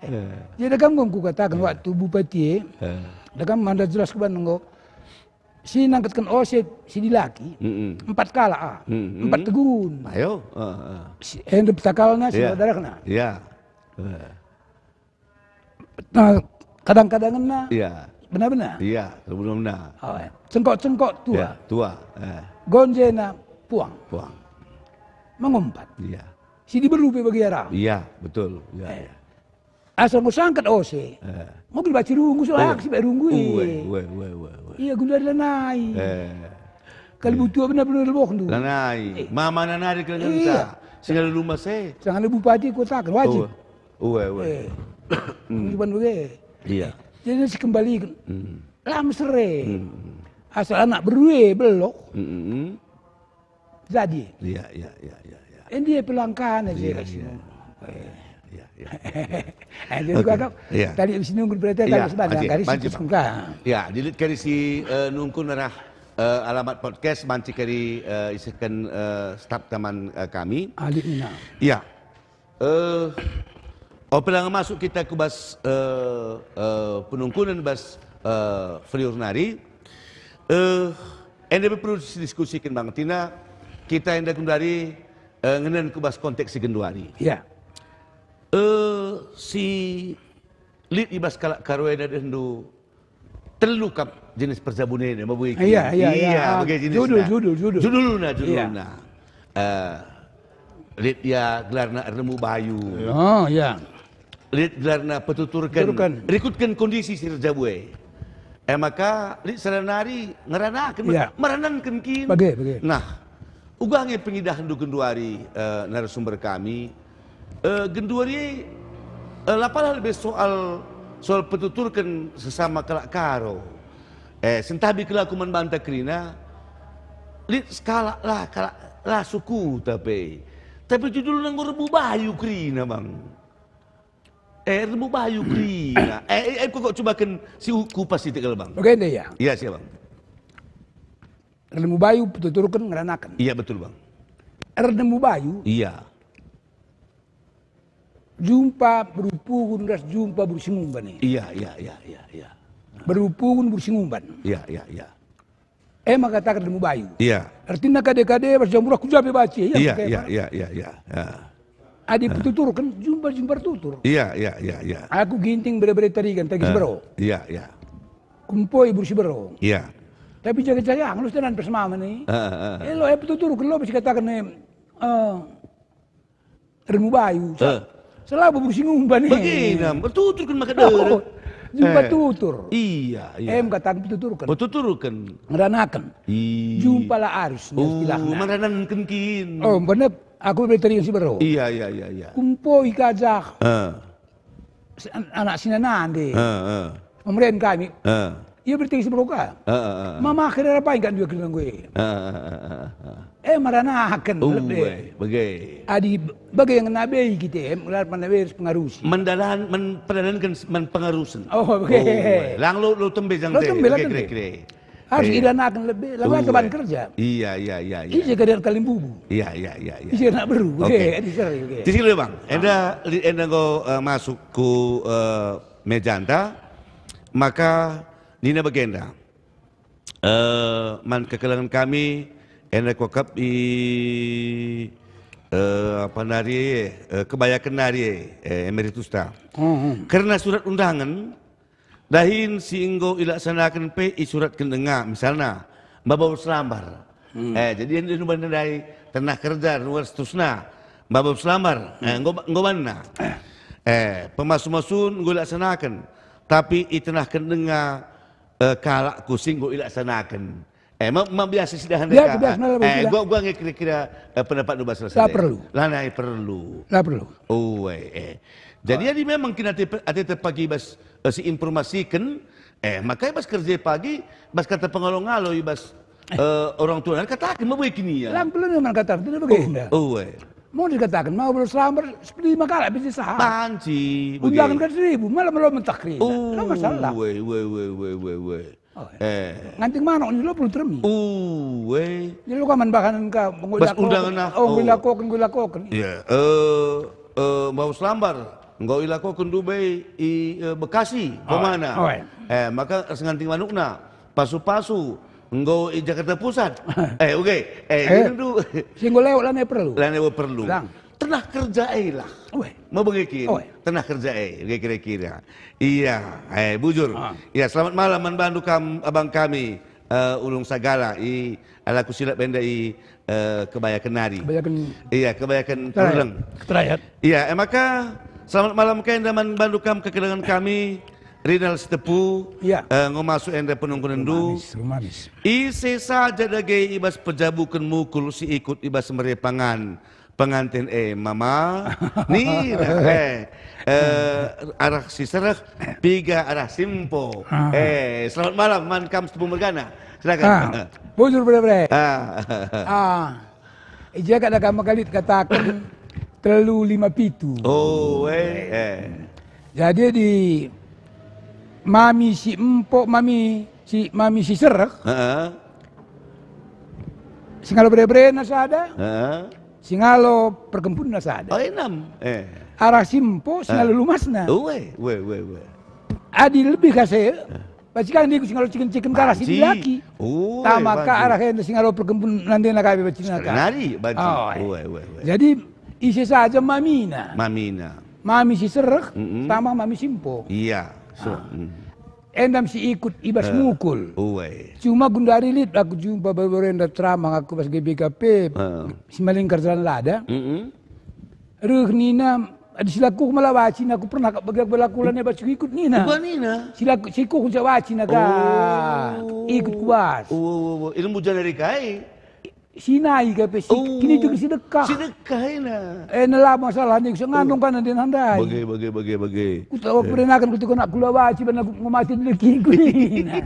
Eh. Jadi kam enggo kukataken waktu Bupati, eh. Dah kam manda jelas kuban enggo. Si nangkatken ose si dilaki, mm-mm. Empat kalak, ah. Mm-mm. Empat tegun. Ayo, eh, eh. Si, eh, enda petakalna, si iya. Darahna. Iya. Eh. Nah, kadang-kadangenna. Iya. Benar-benar. Iya, benar-benar. Oh, eh. Cengkok-cengkok tua. Iya, tua. Eh. Gonjena puang. Puang. Mengumpat. Iya. Si diberu pe bagi arah. Iya, betul. Iya, eh. Iya. Asal enggo sangkat ose. Eh. Enggo dibaci runggu, so oh. Aku si bae runggu, uwe, eh. Uwe, uwe, uwe, uwe. Iya, gula lanai. Eh. Kali iya. Butuh benar-benar lebohndu. Lanai. Eh. Mama nanari kali iya. Ngenca. Sehingga lalu mase. Sehingga bupati kataken, wajib. Uwe, uwe, uwe. Eh. Hmm. Cuman bage. Iya. Jadi si kembaliken. Hmm. Lam sere. Hmm. Asal anak berue belok. Hmm. Jadi. Iya, iya, iya, iya, iya. Endi pelangkana je iya, iya. Iya, iya. Eh, jadi oke. Juga kau iya. Tadi habis nunggu berita iya, tadi sebentar, oke, kari banci, situs Bang. Muka. Ya, dilit kari si, eh, nungkun arah, eh, alamat podcast, banci kari, eh, isehken, eh, staf taman, eh, kami. Alik mina. Ya. Eh, ope langa masuk kita ku bas, eh, eh, penungkunen bas, eh, Fliur nari, eh, enda pe perlu sidiskusiken Bang, tina kita enda genduari, eh, ngenen ku bas konteks si genduari. Ya. Eh, si lit i bas kalak Karo enda dehndu telu kap jenis perjabun enda, mabui iya, iya, iya, iya, ah, bagi jenis judul, nah. Judul, judul. Judulna, iya. Judulna. Eh, lit ia gelarna Erlembu Bayu. Oh, iya. Lit gelarna Petuturken. Petuturken. Rikutken kondisi si erjabu e. Eh, maka lit sada nari ngeranaken, iya. Merananken kin. Bage, bage. Nah, uga nge pengidahenndu genduari, eh, narasumber kami, eh, genduari, eh, la pala lebe soal, soal petuturken sesama kalak Karo. Eh, sentabi kelaku man banta kerina, lit sekalak lah, kalak lah sukuta pe. Tapi judulna enggo Rembu Bayu kerina, Bang. Eh, Rembu Bayu kerina. Eh, eh, eh, kok, kok cubaken si u-, kupas sitik kal, Bang. Oke, ndai ya. Iya, siap, Bang. Erlembu Bayu, Petuturken, Ngeranaken. Iya, betul, Bang. Erlembu Bayu. Iya. Jumpa beru Puhun ras jumpa beru Singumban e. Iya, iya, iya, iya, iya. Beru Puhun beru Singumban. Iya, iya, iya. E maka kataken Erlembu Bayu. Iya. Artina kade-kade bas jamburah ku ja pe baci, iya, iya, iya, iya, iya, iya. Ah. Adi Petuturken, jumpa-jumpa tutur. Iya, iya, iya, iya. Aku Ginting bere-bere Tarigan, Tagi eh, Sibero. Iya, iya. Kumpoi beru Sibero. Iya. Tapi jaga-jaga, ngelus tenan pers mama ni. Heeh, heeh. Elo, eh, Petuturken lo, bas kataken, eh, eh, Erlembu Bayu. Eh. Selalu beru Singumban ni. Bagina, Petuturken maka dere. Oh, jumpa eh. Tutur. Iya, iya. Em kataken Petuturken. Petuturken. Ngeranaken. Iya. Jumpa la arus, oh, istilahna. Merananken kin. Oh, bener. Aku bere Tarigan Sibero. Iya, iya, iya, iya. Kumpoi kajah. Eh. Se-, an-, anak sina nande. Eh, eh. Pemeren kami. Eh. Ia berarti si beroka. Heeh, heeh. Mama akhirnya rapai kan dua kena gue. Heeh, heeh, heeh, heeh. Eh, maranaken. Uwe, lebe. Bage. Adi bage yang ngena bei kita, eh, ngelar mana bei harus pengarusi. Mendalan, men-, pendalanken s-, men pengarusen. Oh, bage. Uwe. Lang lo, lo tembe jang Lo te, tembe, lang bage tembe. Kira-kira. Harus Iya. idanaken lebe, lang Uwe. teban kerja. Iya, iya, iya, iya. Ije kadian kalimbubu. Iya, iya, iya, iya. Ije nak beru, Oke. bage, adi seri, bage. Di sini, Bang. Ah. Enda, li-, enda enggo, eh, masuk ku, eh, mejanta, maka nina bagenda, eh, man kekelengen kami, enda kuakap i, eh, apa nari, eh, kebayaken nari, eh, emeritusta. Hmm, hmm. Kerna surat undangen, dahin si enggo ilaksanaken pe isuratken denga, misalna, maba selambar. Hmm. Eh, jadi enda nuban ndai tenah kerja, nuan seterusna. Maba selambar, eh, Hmm. enggo, enggo banna. Eh, pemasu-masun enggo ilaksanaken, tapi itenahken denga, eh, kalak ku si enggo ilaksanaken. Eh, ma, ma biasa sidahan Biasa, deka. biasa, malah Eh, biasa. gua, gua nge kira-kira, eh, pendapatnu bas La rasa deh. perlu. Lanai perlu. La perlu. Oh, eh, eh. Jadi, Oh. adi memang kin ate, ate pagi bas, eh, si informasiken, eh, makai bas kerja pagi, bas kata pengalo-ngalo i bas, Eh. eh, orang tua, kataken ma bue kin ia. Lang perlu memang kataken, tidak Oh, bagenda. oh, eh. Mau dikataken, mau belum selambar, sepuluh lima kalak bisa sah. Banci, Undangan bage. kan seribu, malah belum mentah kerina. Oh, La masalah. we, we, we, we, we, we. Oh, Eh. Nganting manuk ni dua puluh termi. Uwe. Jadi lo kaman bahan ka, enggo Bas ilakoken. undangan, ah. Oh, enggo Oh. ilakoken, enggo ilakoken. Ya, eh, eh, mau selambar, enggo ilakoken Dubai i, eh, Bekasi, Oh, pemana. oh, eh. Eh, maka ras nganting manukna, pasu-pasu, enggo i Jakarta Pusat. Eh, oke. Eh, Eh, ini dulu. Si enggo lewat lanai perlu. Lanai perlu. Lang. Tenah kerja e lah. Oe. Mebege kin. Oe. Tenah kerja e, kira-kira. Iya, eh, bujur. Ah. Iya, selamat malam man bandu kam, abang kami, eh, Ulung Sagala, i, ala kusilap enda i, eh, kebayaken nari. Kebayaken Iya, kebayaken Terayat. Teruleng. Terayat. Iya, eh, maka selamat malam ke enda man bandu kam kekelengen kami, Rinal Sitepu, Iya. eh, enggo masuk enda penungkunenndu. Rumamis, rumamis. Ise saja dage i bas pejabuken mukul si ikut i bas mere pangan. Penganten e mama, nina, eh, eh, arah si sereh, piga arah si empo. Ah. Eh, selamat malam, man kam Sitepu mergana. Silakan. Ah, bujur, bre, bre. Ah. Ah, i ja kada kam maka lit kataken telu lima pitu. Oh, eh, eh. Jadi di mami si empo, mami si, mami si sereh. Heeh. Si ngalo bere-berena sada. Heeh. Si ngalo perkempunna sada. Oh, enam. Eh. Arah si empo, si Ah. ngalo lumasna. Uwe, uwe, uwe, uwe. Adi lebih kase, Eh. pasti kan dia si ngalo ciken-ciken ke arah si Banci. dilaki. Uwe, Tama ka banci. arah enda si ngalo perkempun nandena kabe bacina Sekali ka. nari, banci. Oh, eh. Uwe, uwe, uwe. Jadi, ise saja mamina. Mamina. Mami si sereh, Mm-mm. tama mami si empo. Iya. So, Ah. mm. Endam si ikut i bas Eh, mukul. Uwe. Cuma gundari lit aku jumpa baru-baru enda ceramah aku bas G B K P, Eh. si Malingkar Jalan Lada. Mm-mm. Reh nina, adi silaku malah wacin aku pernah kap bagi aku balaku lan bas ikut nina. Uba nina. Silaku, siku kunca wacin aka. Oh. Ikut kuas. Uwe, uwe, uwe. Ilmu janari kai? Sinai ka pe si, Oh. kini juga si dekah. Si dekah ina. Eh, nela masalah ni, so ngandung Oh. kan nanti nandai. Bage, bage, bage, bage. Ku tahu Eh. aku renakan ku tiko nak kula waci, bana aku ngemati dulu kiku ina.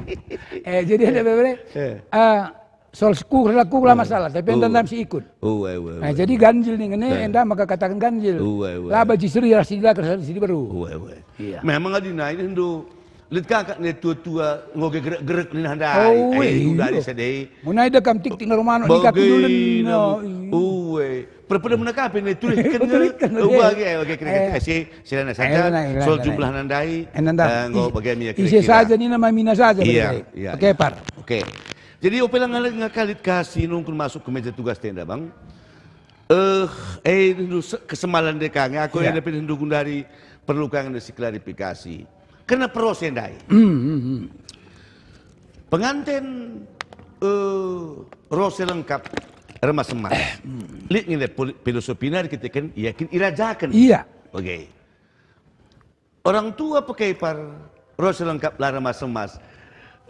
Eh, jadi ada bebere. Eh. Ah, soal seku, laku lah Oh. masalah, tapi Oh. enda si ikut. Oh, wai, wai, Nah, wai. jadi ganjil ni ngene, Eh. enda maka katakan ganjil. Oh, wai, wai. Laba jiseri rasi dilakar sadi beru. Oh, wai, wai. Iya. Memang adi nai ndu lit kakak ne tua-tua ngoge gerek-gerek ni handai. Oh, Eh, iya. Udah ada sedai. Mun ai dekam tik-tik na rumah anak nikah Bagi kudulen, nama. no, iya. Uwe. Perpeda mena kape ne tulis kan. Tulis kan, Oh, iya. bagi, eh, oke, kira-kira. Eh. Eh, si, silana Eh, saja. Soal jumlah nandai. Eh, nandai. Eh, enggo Isi, bagi mia isi kira-kira. saja ni nama mina saja, Iya, begitu. iya, Oke, iya. Par. Oke. Jadi, ope lang ngakalit kasi nungkun masuk ke meja tugas tenda, Bang. Eh, eh, ndu se-, kesemalan deka nge, aku Iya. enda pin ndu gundari perlu kangen si klarifikasi. Kena perose ndai. Hmm, hmm, hmm. Penganten, eh, rose lengkap, remas emas. Eh, hmm. Lit nge poli-, filosofi nari kita kan, yakin irajaken. Iya. Oke. Orang tua pekepar, rose lengkap la remas emas.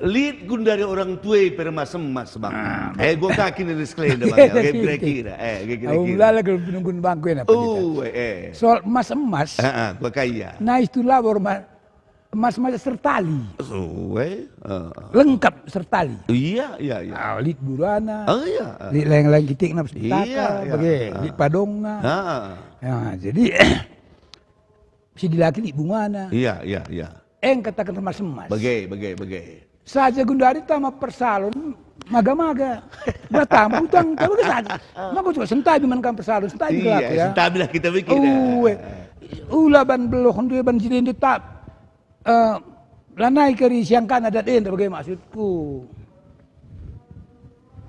Lit gundari orang tua pe remas emas, Bang. Ah, Eh, gua kaki ni sekali dah, Bang. Iya, Oke, iya. kira-kira. Eh, oke, Aku kira-kira. melala kalau penunggun bangku enak, Oh, Pandita. eh, eh. Soal emas-emas, Ah, ah, gua kaya. nice to labor, ma-, Emas-emas sertali. Sue, heeh. Lengkap sertali. Iya, iya, iya. Ah, lit burana. Oh, iya. Lit layang-layang kitikna, petaka, iya, iya, bage, heeh, lit padongna. Heeh. Ya, jadi, si dilaki lit bungana. Iya, iya, iya. Engkataken emas-emas. Bage, bage, bage. Saja gundari tama persalon maga-maga. Batang utang, tak bage saja. Maka juga sentabi man kam persalon, sentabi. Iya, kelaku, ya. Sentabilah kita bikin, ya. Ue. Ula ban beluh, ndue ban jilinde tak. Eh, lanai keri siangkan adat enda bage maksudku.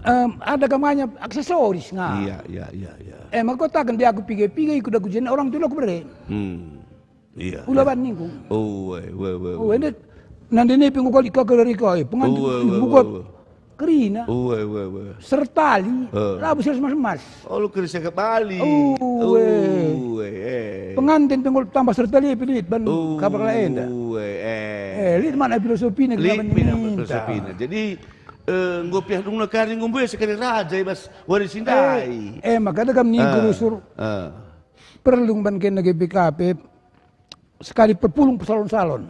Em, ada kamanya aksesoris nga. Iya, iya, iya, iya. Eh, maka kataken dia aku piga-piga ikut aku jena orang tu aku bere. Hmm. Iya, ula iya. Ban ningku. Oh, weh, weh, weh, oh, weh. Enda nande nepe enggo kali ka kari kai, pengantin. Oh, weh, weh, buka weh, weh. Kerina. Oh, weh, weh, weh. Sertali, eh, labu seratus emas-emas. Oh, lu keri seket bali. Oh, weh. Oh, weh, eh. Pengantin pe enggo tambah sertali pe lit ban, oh, kapal enda. Oh, weh, eh. Eh, lit mana filosofina. Lit kena mana minta filosofina. Jadi, eh, enggo piah dungna kari ngumbu sekali raja i bas wari si ndai. Eh, eh, maka ada kam ningku, ah, rusur. Ah. Perlu ban kena G B K P. Sekali perpulung pesalon-salon.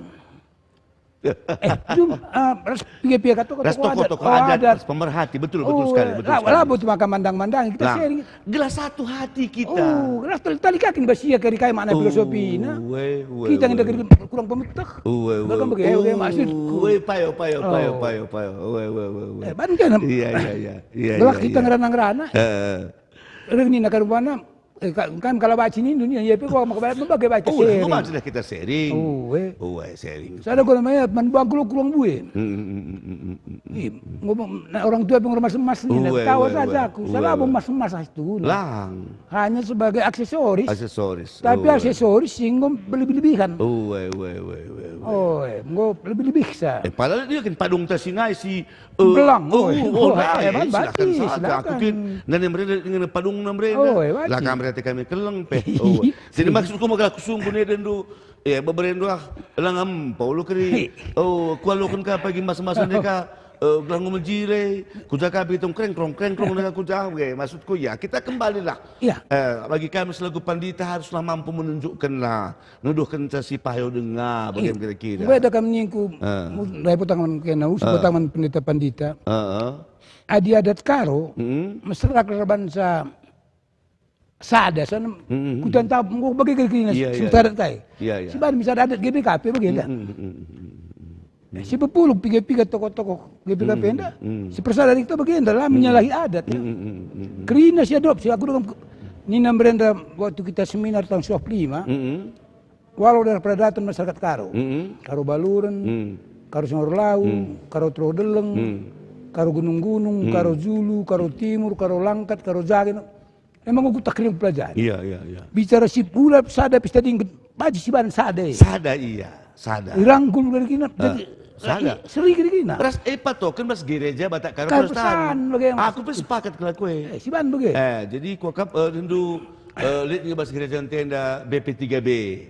Eh, dum, ah, ras piga-piga tokoh-tokoh adat. Ras tokoh-tokoh adat, ras pemerhati, betul, betul sekali, betul sekali. Oh, eh, la, la butuh maka mandang-mandang, kita sharing. Gelah satu hati kita. Oh, gelah tali-tali kaki basia kari kai makna filosofina. Kita nginda kari kurang pemeteh. Bahkan bagi, eh, maksudku. Payo, payo, payo, payo, payo. Eh, ban kan? Iya, iya, iya. Gelah kita ngerana-ngerana. Heeh. Rengina karupana, eh, ka-, kan kalau baca ini dunia, ya, pe gua maka baca, maka baca sharing. Oh, lah, kita sharing. Oh, eh. Oh, eh, sharing. Sada gua namanya, man bangku lo kurang bue. Hmm, hmm, hmm, hmm, hmm, hmm, hmm. Ih, ngomong, nah, orang tua pengurus emas nih, oh, eh, tahu saja aku. Salah, eh, emas-emas itu, nah. Lang. Hanya sebagai aksesoris. Aksesoris. Tapi, oh, eh, aksesoris singgung berlebih-lebihan. Oh, eh, weh, weh, weh, weh. Oh, eh, enggo lebih-lebih sa. Eh, padahal dia kan padung tas si nai si Eh, belang, oh, oh, oh, oh, eh, eh, eh, silakan saja. Aku kin nane merenda dengan padungna merenda. Oh, eh, lah kam berarti kami keleng pe. Oh. Jadi maksudku maka aku sungguh ne dendu. Ya, beberenda ah, lang empo lu keri. Oh, kualoken ka pagi mas-mas neka, eh, gelah ngumel jile. Kuja ka pitung krengkrong, krengkrong neka kuja. Oke, maksudku ya, kita kembalilah. Iya. Eh, bagi kami selaku pandita haruslah mampu menunjukkanlah. Nuduhkenca si payo denga, bage kira-kira. Enggo ada kam ningku, ah, mu-, ndai putang man kena, us, ah, putang man pendeta-pendeta. Ah, ah. Adi adat Karo, mm, mesera kerabansa sada, sana, mm, mm, mm, kutan tap, enggo bage kira-kira, iya, iya, sementara kai. Iya, iya. Si bahan misalnya adat G B K P bage enda. Mm, mm, mm, mm, mm, mm. Eh, si pepulung piga-piga tokoh-tokoh G B K P enda, mm, mm, si persada kita bage enda, la, mm, menyalahi adat, ya. Mm, mm, mm, mm, mm. Kerina si adopsi, aku dengan ke-, nina merenda waktu kita seminar tahun sembilan puluh lima, mm, mm. Walau daerah peradaban masyarakat Karo. Mm-mm. Karo Baluren, mm, Karo Singarulau, mm, Karo Teruh Deleng, mm, Karo Gunung-Gunung, mm, Karo Julu, Karo Timur, Karo Langkat, Karo Jage. Emang aku tak kirim pelajaran. Iya, iya, iya. Bicara si pula sada pesta dingket, baju si ban sada. Sada, iya, sada. Irangkul kena, eh, jadi, sada. Eh, seri kena. Ras, eh, patoken bas gereja Batak Karo Protestan. Pesan bage. Aku pe sepakat kelaku, eh. Eh, si ban bage. Eh, jadi kuakap, eh, rindu Eh, lit nge bas gereja ntenda B P tiga B.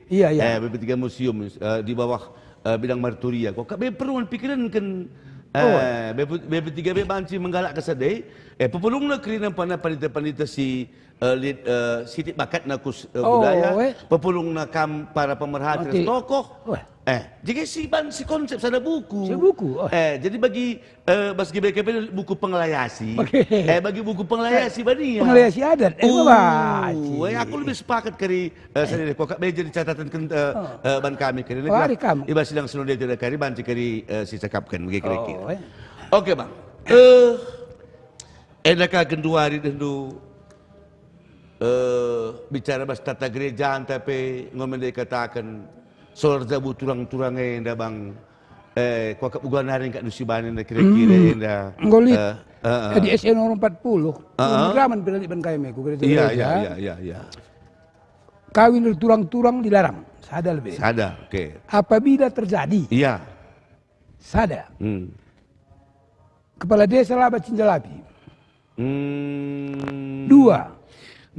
Iya, iya. Eh, B P tiga Museum, eh, di bawah, eh, bidang marturia. Kok kabe perlu pikiranken, eh, oh, B P, B P tiga B banci menggalak kesedai. Eh, pepulungna kerina pana pandita-pandita si, eh, lit, eh, sitik bakatna ku s-, eh, oh, budaya. Eh. Pepulungna kam para pemerhati, mati, tokoh. Wah. Eh, jadi si ban si konsep sada buku. Si buku, oh. Eh, jadi bagi, eh, bas G B K P buku penglayasi. Oke. Eh, bagi buku penglayasi bania. Penglayasi adat. Eh, uh, baci. Eh, aku lebih sepakat kari, eh, sendiri. Kok kabe jadi catatan ken-, eh, oh, eh, ban kami kari. Oh, hari kam. Iba sidang senode tidak kari, banci kari, eh, si cakapkan, bagi kira-kira. Oh, eh. Oke, Bang. Eh, enda ka genduari dendu, eh, bicara bas tata gereja, tapi ngomen dikatakan Solar jabu turang-turang enda, Bang. Eh, kuakap uga nari engka dusi bani enda kira-kira enda. Enggo lit. Eh, eh, eh. Di S E nomor empat puluh, eh, eh, pengiraman pernah lit ban kami ku gereja. Iya, iya, iya, iya, iya. Kawin erturang-turang dilarang. Sada lebe. Sada, oke. Apabila terjadi. Iya. Sada. Hmm. Kepala desa laba cinjalabi. Hmm. Dua,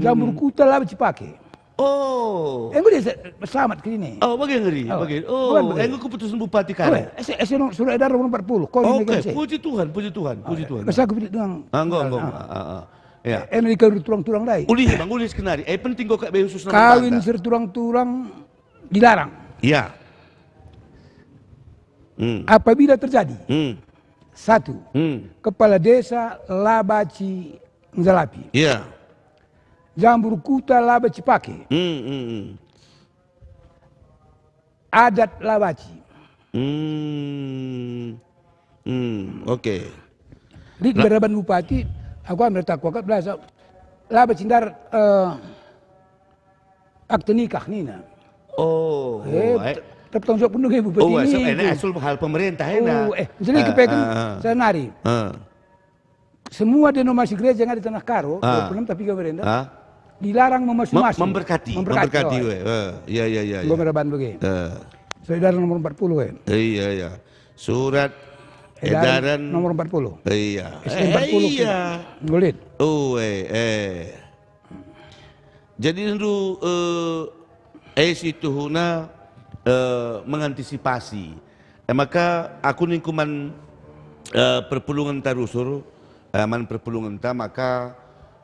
jamur kuta laba cipake. Oh. Enggo dia se-, selamat kini. Oh, bagi ngeri, oh, bagi. Oh, bukan bagi. Enggo keputusan bupati kan. Oke, ese, ese no, surat edaran nomor empat puluh. Kau ini oke, kan, puji Tuhan, puji Tuhan, puji Tuhan. Masa aku dengan, ah, enggak, enggak, ah, ah, ah. Ya. Eh, Amerika turang-turang dai. Ulih, Bang, ulih skenari. Eh, penting kau kak be khusus kawin serturang-turang dilarang. Ya. Hmm. Apabila terjadi, Hmm. satu, Hmm. kepala desa la banci njalapi. Iya. Jambur kuta la banci pake. Hmm, hmm, hmm. Adat la banci. Hmm. Hmm, oke. Lit La- beraban bupati, aku ambil tak kuakap lah, so, la banci ndarat, eh, akte nikah nina. Oh, Eh, oh, eh. ter-, tertanggung jawab penuh ya bupati Oh, eh, so, nina eh, itu. Nah, asal hal pemerintah, eh, nah. Oh, eh, jadi Ah, kepeken ah, ah. saya nari. Ah. Semua denominasi gereja yang ada di Tanah Karo, Ah. dua puluh enam tapi pemerintah, Ah. dilarang memasu-masu. Mem-, memberkati, Memberkati, memberkati, oh. weh. Eh, ya, ya, ya, ya. Gua meraban bagi. Eh. Saudara nomor empat puluh, eh. Iya, iya. Surat Edaran edaran nomor empat puluh. Iya. S N Eh, empat puluh. Iya. Ngulit. Oh, eh, eh. Jadi, ndu, eh, eh, situhuna, eh, mengantisipasi. Eh, maka aku ningku man, eh, perpulungenta rusur, eh, man perpulungenta, maka,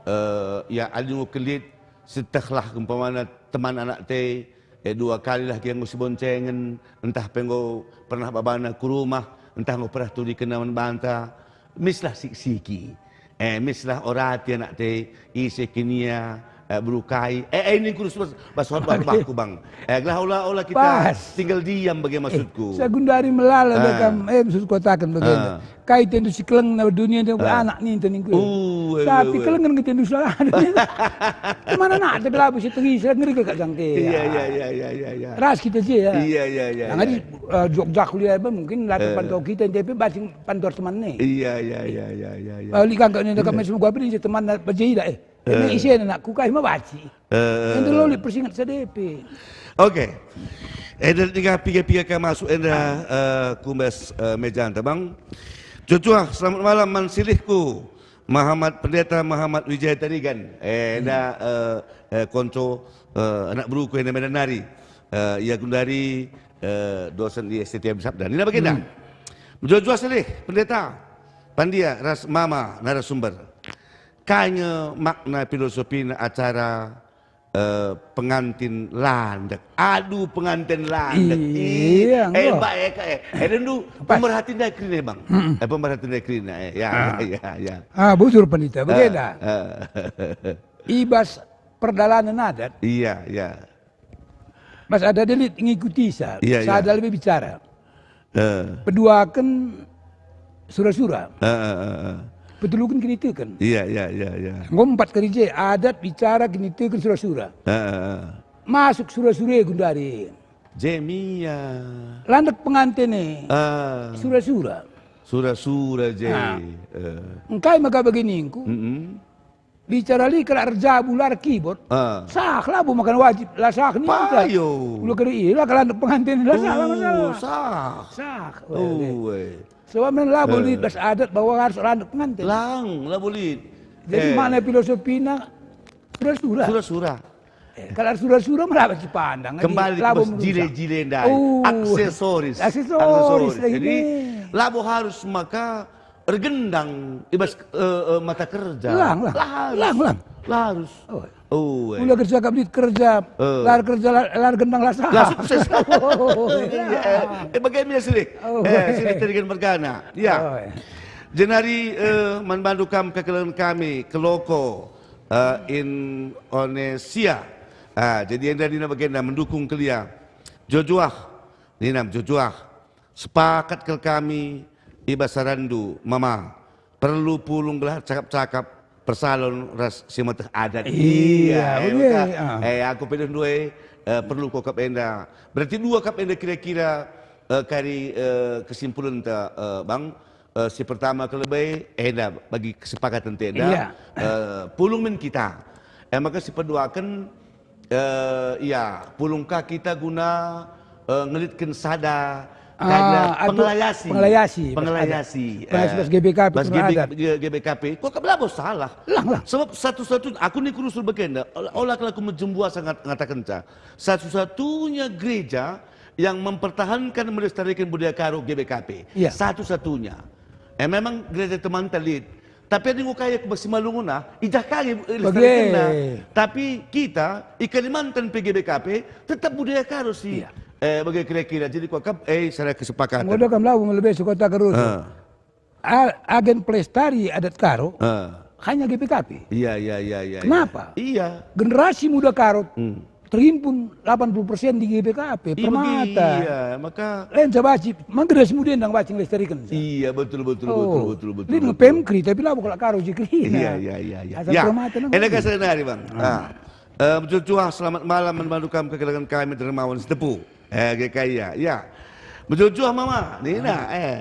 eh, ya, adi enggo kelit, sietehlah umpamana teman anak te, eh, dua kalilah gia enggo siboncengen, ntah pe enggo pernah babana ku rumah, ntah enggo pernah turikenna man banta. Mislah sik-siki. Eh, mislah orati anak te, ise kin ia, eh, beru kai. Eh, eh, ini kurus bas, bas hot Oke. Bang. Eh, gelah ola, ola kita Pas. tinggal diam bagi Eh, maksudku. Saya gundari melala Ah. Kam, eh, maksudku katakan bagi Ah. Kai tendu si keleng na dunia ni Ah. anak ninta ningku. Uh, eh, Tapi eh, eh. kelengen ke tendu salah. Mana nak te belabu si tengis, ngeri ke kak jangke. Iya, iya, iya, iya, iya, iya. Ras kita je ya. Iya, iya, iya, Nah, iya. ngadi, eh, Jogja kuliah apa mungkin lah Eh. pantau kita, tapi basing pantor teman nih. Iya, iya, iya, iya, iya, iya. Balik kan kau ni dekat Iya. mesem gua beri je teman na baje ida, eh. Ini Eh. isi anak ku kai mabaci. Eh. Yang dulu persingat sedepe. Oke. Enda tinggal piga-piga ka masuk enda, eh, kumbas, eh, meja anta, Bang. Jojoah, selamat malam, man silihku. Muhammad Pendeta Muhammad Wijaya Tarigan. Eh, enda, eh, eh, konco, eh, anak beruku enda Medan nari. Eh, ia gundari, eh, dosen di S T T M Sabda. Nina bagenda. Hmm. Jojoah silih, Pendeta. Pandia ras mama narasumber. Kai nge makna filosofina acara, eh, pengantin landek? Aduh, pengantin landek. Iya, Ih, eh, enggo. Mbak Eka, eh, eh, dendu, Pas. pemerhati ndai kerina, Bang. Mm-mm. Eh, pemerhati ndai kerina, eh. Ya, Ah. ya, ya, ya. Ah, bujur, Pendeta, Ah, bagenda. ah. I bas perdalanen adat. Iya, iya. Mas ada delit ngikuti sa, Iya, iya. sada lebih bicara. Eh. Peduaken sura-sura. Eh, eh, eh, eh. Peteluken kiniteken. Iya, iya, iya, iya. Enggo empat kali je, adat, bicara, kiniteken, sura-sura. Eh, eh, eh. Masuk sura-sura gundari. Jemia. Landek pengantin e. Ah. Sura-sura. Sura-sura je. Ah. Eh. Engkai maka bagi ningku? Mm-mm. Bicara lit kalak erjabu la erkibot. Ah. Sah, labo makan wajib, la sah ninta. Payo. Ula keri, la kalandek pengantin, la sah, la Uh, masalah. sah. Sah. Oh, eh. Sebab men labo Eh. lit bas adat bahwa harus landek pengantin. Lang, labo lit. Jadi Eh. makna filosofina sura-sura. Sura-sura. Eh, kalau sura-sura malah bagi pandang. Jadi Kembali ke labo bas merusak. jile-jile ndai. Oh. Aksesoris. Aksesoris Aksesoris. lagi Jadi, nih. labo harus maka ergendang i bas, eh, eh, mata kerja. Lang, lang. Lah harus. Lang, lang. Lah harus. Oh. Oh, eh. Ula kerja kap lit kerja, Eh. lar kerja, lar, lar gendang lah sah. Lah sukses. Oh, Iya, iya. eh, eh, bagaimana sih? Oh, Eh, eh. sini tadi kan mergana. Ya. Oh, eh. Jenari, eh, man bandu kam kekelengen kami, Keloko, eh, Indonesia. Ah, jadi enda nina bagenda mendukung kelia. Jojoah, nina jojoah. Sepakat kal kami i bas sarandu, Mama. Perlu pulung gelah cakap-cakap persalon ras si meteh adat. Iya, Iya, eh, betul, maka, ah. eh, aku pilih dua, eh, perlu kok kap enda. Berarti dua kap enda kira-kira, eh, kari, eh, kesimpulenta, eh, Bang. Eh, si pertama kal lebe enda bagi kesepakatan enda. Iya. Eh, pulung min kita. Eh, maka si peduaken Eh, ya, pulung ka kita guna, eh, ngelitken sada Ah, kada aduh, pengelayasi. pengelayasi, Pengelayasi, pengelayasi eh, bas G B K P, bas pengelayasi G B, adat. G-, G B K P. Kok kap labo salah? Lang, lang. Sebab satu-satu, aku ni kurus bagenda, ola, ola kal aku mejembuasa ngat-, ngatakenca. Satu-satunya gereja yang mempertahankan melestarikan budaya Karo G B K P. Iya. Satu-satunya. Eh, memang gereja temanta lit. Tapi adi enggo kai aku bas Simalungun, ah, i jah ka nge, eh, Bage. lestarikenna. Tapi kita, i Kalimantan pe G B K P, tetap budaya Karo si, Iya. Eh, bage kira-kira, jadi kuakap, eh, secara kesepakatan. Ngoda kam labo melebe sekota Karo. Ah. A-, agen pelestari adat Karo, ah, hanya G P K P. Iya, iya, iya, iya, iya. Kenapa? Iya. Generasi muda Karo, hmm, terhimpun delapan puluh persen di G P K P, iya, Permata. Iya, maka lain sabaci, man generasi muda ndang baci ngelestariken. Iya, betul, betul, oh, betul, betul, betul, lit betul. Nge-Pemkri, tapi labo kalak Karo je kerina. Iya, iya, iya, iya. Asal ya. Permata nang enda nggo. Ka sehari, Bang. Hmm. Ah. Eh, mejuah-juah, selamat malam, man bandu kam kekelengen kami Dermawan Sitepu. Eh, ge ka ia, ya. Mejuah-juah mama, nina, ah, eh.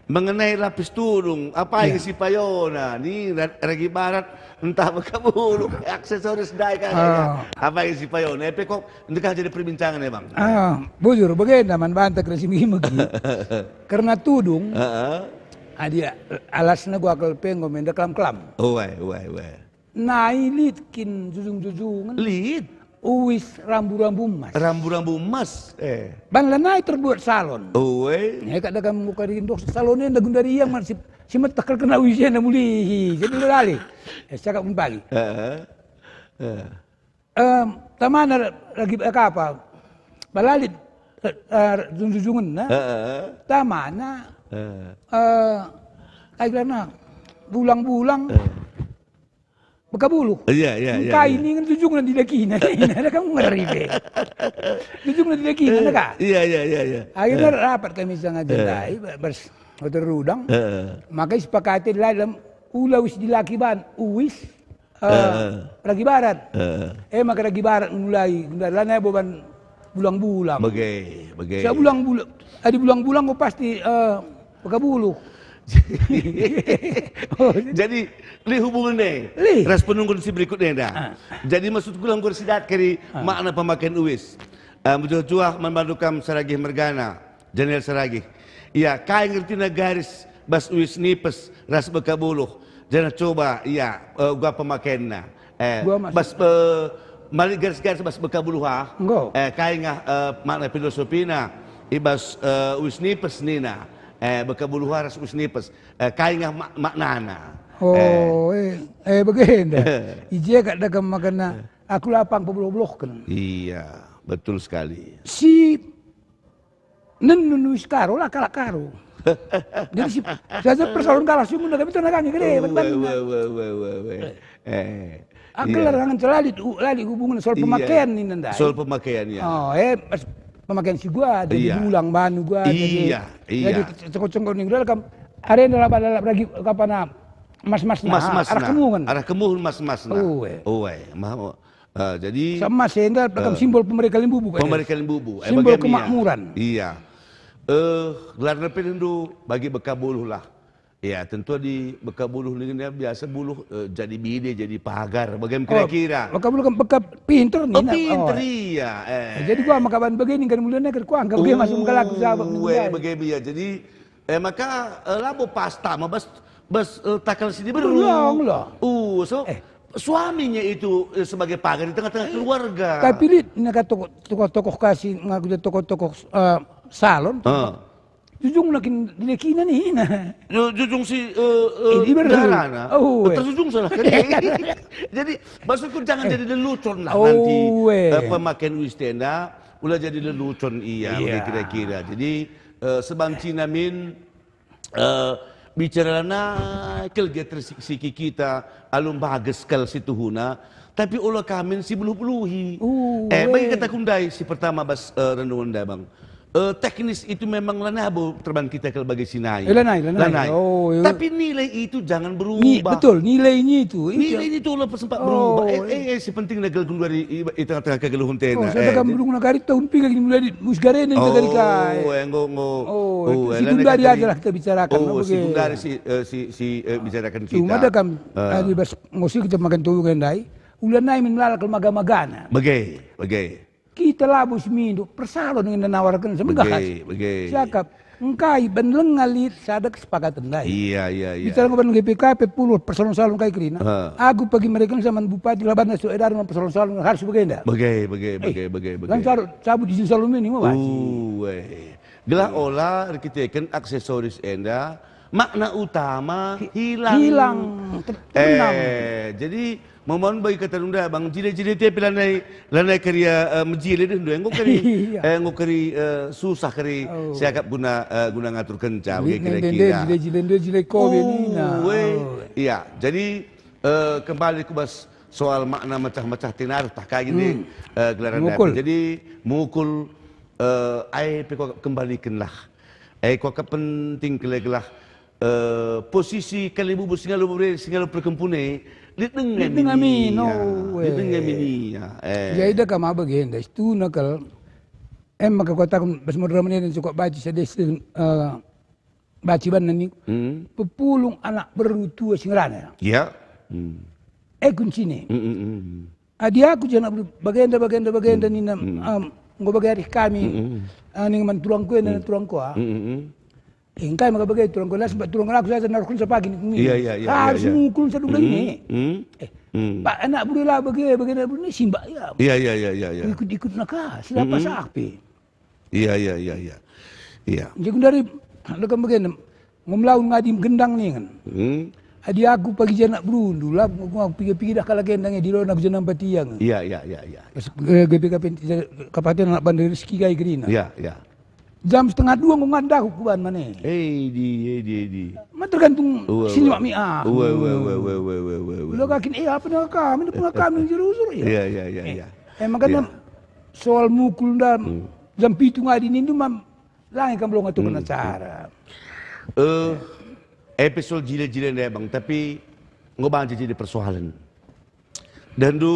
Mengenai lapis tudung, apa yang, ya, sipayona, ni ra-, ragi barat, ntah bekabuluh, aksesoris ndai ka, ah, ya. Apa yang sipayona, eh, pe kok ndekah jadi perbincangan ya, Bang? Ah, bujur, bagenda man banta kena si megi-megi. Kerna tudung, heeh, adi alasna gua kel pe enggo menda kelam-kelam. Uwe, uwe, uwe. Nai lit kin jujung-jujungen. Lit. Uis rambu-rambu emas. Rambu-rambu emas, eh. Ban lanai terbuat salon. Ue. Eh, kada kam muka rindoh salon enda gundari ia man si, si meteh kal kena uis enda mulihi. Jadi lelali. Eh, cakap pagi. Heeh. Eh. Em, tamana ragi, eh, kapa? Balalit, eh, eh, jujung-jujungen, nah. Heeh. Tamana, eh, eh, ai gelarna, bulang-bulang. Eh. Bekabuluh. Iya, iya, iya, engkai iya. Ningen jujungna di dakina. Ada kamu ngeri be. Jujungna di dakina, eh, neka? Iya, iya, iya, iya. Akhirnya, eh, rapat kami sanga, eh, jendai, ba-, bas, hotel rudang. Eh. Maka isepakati dalam ula uis dilaki ban, uis, eh, eh, ragi barat. Eh. Eh, maka ragi barat mulai, mulai lana boban bulang-bulang. Bage, bage. Sa bulang-bulang, adi bulang-bulang kok pasti, eh, bekabuluh. Jadi, lit hubungenna lit ras penunggun si berikutna enda. Ah. Jadi, maksudku lang kursidat kari, ah, makna pemaken uis. Eh, mejuah-juah man bandu kam Saragih mergana, Janel Saragih. Ia, kai ngertina garis bas uis nipes ras bekabuluh? Janah coba, ia, eh, uga pemakenna. Eh, gua maksud bas, eh, mari garis-garis bas bekabuluh ah. Enggo. Eh, kai ngah, eh, makna filosofina i bas, eh, uis nipes nina. Eh, bekabuluh ah ras uis nipes. Eh, kai ngah mak-, maknana. Oh, eh, eh, bagenda. I je kak dagem makana aku lapang pebeloh-belohken. Iya, betul sekali. Si Nenu nuis Karo lah kalak Karo. Jadi si, saja persoalan kalak si munda kami tuh nakangi gede, oh, bener-bener. Weh, weh, weh, weh, weh, weh. Eh, agel iya. Langan celali, u-, lali hubungan soal, iya, pemakaian ini ndai. Soal pemakaian, ya. Oh, eh, pas pemakaian si gua, jadi, iya, bulang banu gua, jadi, iya, iya, jadi cengkok-cengkok ning dalam kam. Arenda lalap-lalap ragi kapana mas-mas nah, mas-mas arah nah. Kemuhen. Arah kemuhen mas-mas nah. Oh, eh. Oh, eh. Mah, Eh, jadi, sama sehingga, eh, simbol pemere kalimbubu, kan? Pemere kalimbubu. Eh, sebagainya. Simbol kemakmuran. Iya. Eh, gelarna pe ndu bagi bekabuluh lah. Ya, tentu di bekabuluh ini kan biasa buluh, eh, jadi bide, jadi pagar. Bagaimana, oh, kira-kira? Bekabuluh kan beka pinter nih, oh, nah, pinter, oh, iya, eh. Jadi gua maka ban begini kan mulanya kan kuanggap dia masuk ke lagu sahabat. Uwe, bagaimana ya? Jadi, Eh, maka, eh, labo pas tama bas, bas, eh, takal si diberu. Ulang lah. Uh, so, eh, suaminya itu, eh, sebagai pagar di tengah-tengah, eh, keluarga. Tapi lit, naka tokoh, tokoh-tokoh kasih, ngaku tokoh-tokoh, eh, salon. Heeh. Jujung makin dilekina nih, nah. Ju-, jujung si, eh, eh, ini beru. Beharana. Oh, eh. Terjujung salah kan? Jadi, maksudku jangan, eh, jadi lelucon lah, oh, nanti, eh, eh, pemakaian uis enda, ula jadi lelucon ia, iya, kira-kira. Jadi, eh, sebanci namin, eh, bicara lana kel gia tersiki kita, alu mbages kal situhuna, tapi ola kamin si beluh-beluhi. Uh, eh, bagi weh. Kataku ndai si pertama bas, eh, renungan ndai, Bang. Eh, teknis itu memang lanai abo terban kita kal bagi sinai. Eh, lanai, lanai. Lanai. Oh, iya. Tapi nilai itu jangan berubah. Ni-, betul, nilainya itu, itu. Nilai itu ola sempat, oh, berubah. Eh, eh, eh, si penting nagal gundari i, i tengah-tengah kegeluhun tena. Oh, saya eh, kan jadi belum nagari tahun piga gini mulai di Musgarena kita dari kai. Oh, eh, enggo, enggo. Oh, oh, itu eh, si gundari aja lah kita bicarakan, oh, apa si gundari si, eh, si, si, eh, bicarakan kita. Cuma ada kan, eh, adi bas nggo si kita makan tulu kan ndai, ula nai min melala kal maga-magana. Bage, bage. Kita labo si mindo, persalon nge nawarken semegah. Bage, bage. Siakap, engkai ben lenga lit sada kesepakatan ndai. Iya, iya, iya. Bicara ngoban G P K P puluh persalon-salon kai kerina. Ha. Aku pagi mereka zaman bupati lah bana so edar man persalon-salon harus bagenda. Bage, bage, eh, bage, bage, bage. Kan cabut, cabut izin salon ini mau baci. Uwe. Gelah ola erkiteken aksesoris enda Makna utama hilang. Hilang. Te-, tenang. Eh, jadi, momo bagi kata nunda, Bang, jile-jile te pe lanai, lanai kari, eh, mejile deh, enggo kari, Iya. eh, enggo kari, eh, susah kari Oh. siakap guna, eh, guna ngaturkenca, Jile bagi nende, kira-kira. jile-jile nende, jile kobe Oh, nina. weh. Oh. Iya, jadi, eh, kembali ku bas soal makna mecah-mecah tinaruh tah kai gini, Hmm. eh, gelaran Mukul. data. Jadi, mukul, eh, ai pe kembalikenlah. Eh, kuakap penting kal gelah, eh, posisi kalibubu singalo bere, singalo perkempune, lit denga Lit denga minia. minia, Lit denga weh. minia, eh. Jadi da kam aba genda, situhuna kal, em maka kuataken bas modern menen cukup baci sada, eh, baci banna ni, Hmm. pepulung anak beru tua si ngerana. Ya. Hmm. Eh, kuncine. Hmm, hmm, hmm, hmm. Adi aku janah bagenda, bagenda, bagenda Hmm, nina, hmm. em, enggo bage arih kami, Hmm, hmm. eh, ning man turangku enda, Hmm. turangku, ah. Hmm, hmm, hmm. Eh, engkai maka bage turangku, las mbak turangku, aku saja naruhken sapagi ni kumi. Iya, iya, iya, Harus iya, iya. mukul sadu Hmm, ini. hmm. Eh, Hmm. Pak, anak buru la bage, bage anak buru ni simbak ya. Iya, iya, iya, iya, iya. Ikut-ikut naka, siapa Hmm, hmm. sapi. Iya, iya, iya, iya. Iya. Jadi dari, ada kan bage, ngom laun ngadi gendang ningen. Hmm. Adi aku pagi janak berundu, la, aku piga-piga dah kalak gendang, di lona aku janak patiang. Iya, iya, iya, iya. Pas, eh, G P K P, kapatian anak bandar rezeki kai kerina. Iya, iya. Jam setengah dua enggo ngadahku kuban mane. Eh, di, eh, di, eh, di. Ma tergantung Uwe, sinyok uwe. mi ah. Uwe, uwe, uwe, uwe, uwe, uwe, uwe. Udah kakin, eh, apa dah kami, dah pernah kami jerusur, ya. Iya, iya, iya, Eh, iya. eh, makanya Iya. soal mukul dan Hmm. jam pitu ngadi nindu mam, langi kam belum ngaturkan Hmm. acara. Eh, episode jile-jile ndai, Bang, tapi enggo banci jadi persoalan. Dahndu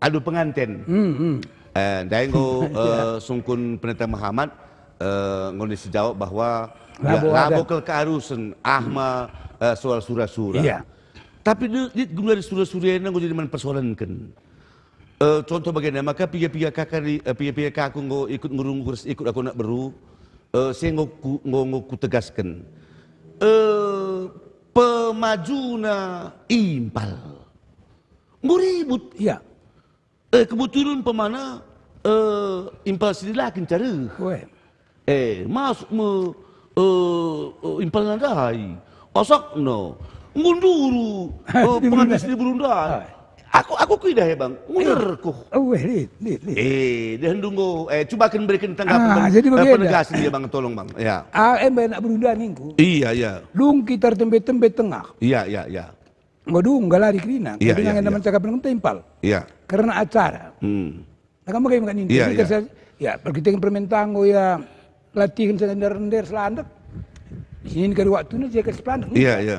adu penganten. Hmm, hmm. Eh, ndai enggo, Iya. eh, sungkun Pendeta Muhammad, eh, enggo sijawab bahwa, ya, Labo labo adat. kal kearusen, ah, ma, eh, soal sura-sura. Iya. Tapi de-, lit guna sura-sura enda enggo jadi man persoalenken. Eh, contoh bagenda, maka piga-piga kaka di, eh, piga-piga kaku enggo ikut ngerunggu ras ikut aku anak beru, eh, si enggo ku, enggo, enggo kutegasken. Eh, pemajuna impal. Enggo ribut. Iya. Eh, kebetulan pemana, eh, impal si dilaki ncareh. Weh. Eh, masuk me, eh, eh, impal ndai. Asakna. Enggo nduru, eh, Di pengantin Berunda. si di Berunda. Ah. Aku, aku kuidah ya, Bang. Nguner Eh. ku. Oh, weh, lit, lit, lit. Eh, dah ndunggu. Eh, cubakan berikan tanggapan, Ah, Bang. jadi Eh, bagenda. penegasan dia, Bang. Tolong, Bang. Ya. Ah, em, anak Berunda ningku. Iya, iya. Dung kita tembe-tembe tengah. Iya, iya, iya. Enggo dung, enggo lari kerina. Iya, Jadi iya, nang enda iya. mencakap dengan tempal. Iya. Karena acara. Hmm. Nah, kamu kayak nggak ninti. Iya, Jadi iya. kerja, ya, pergi dengan permen tanggo, ya, latihan sender-ender selandek. Sini kari waktu ini saya kasih pelandek. Iya, iya.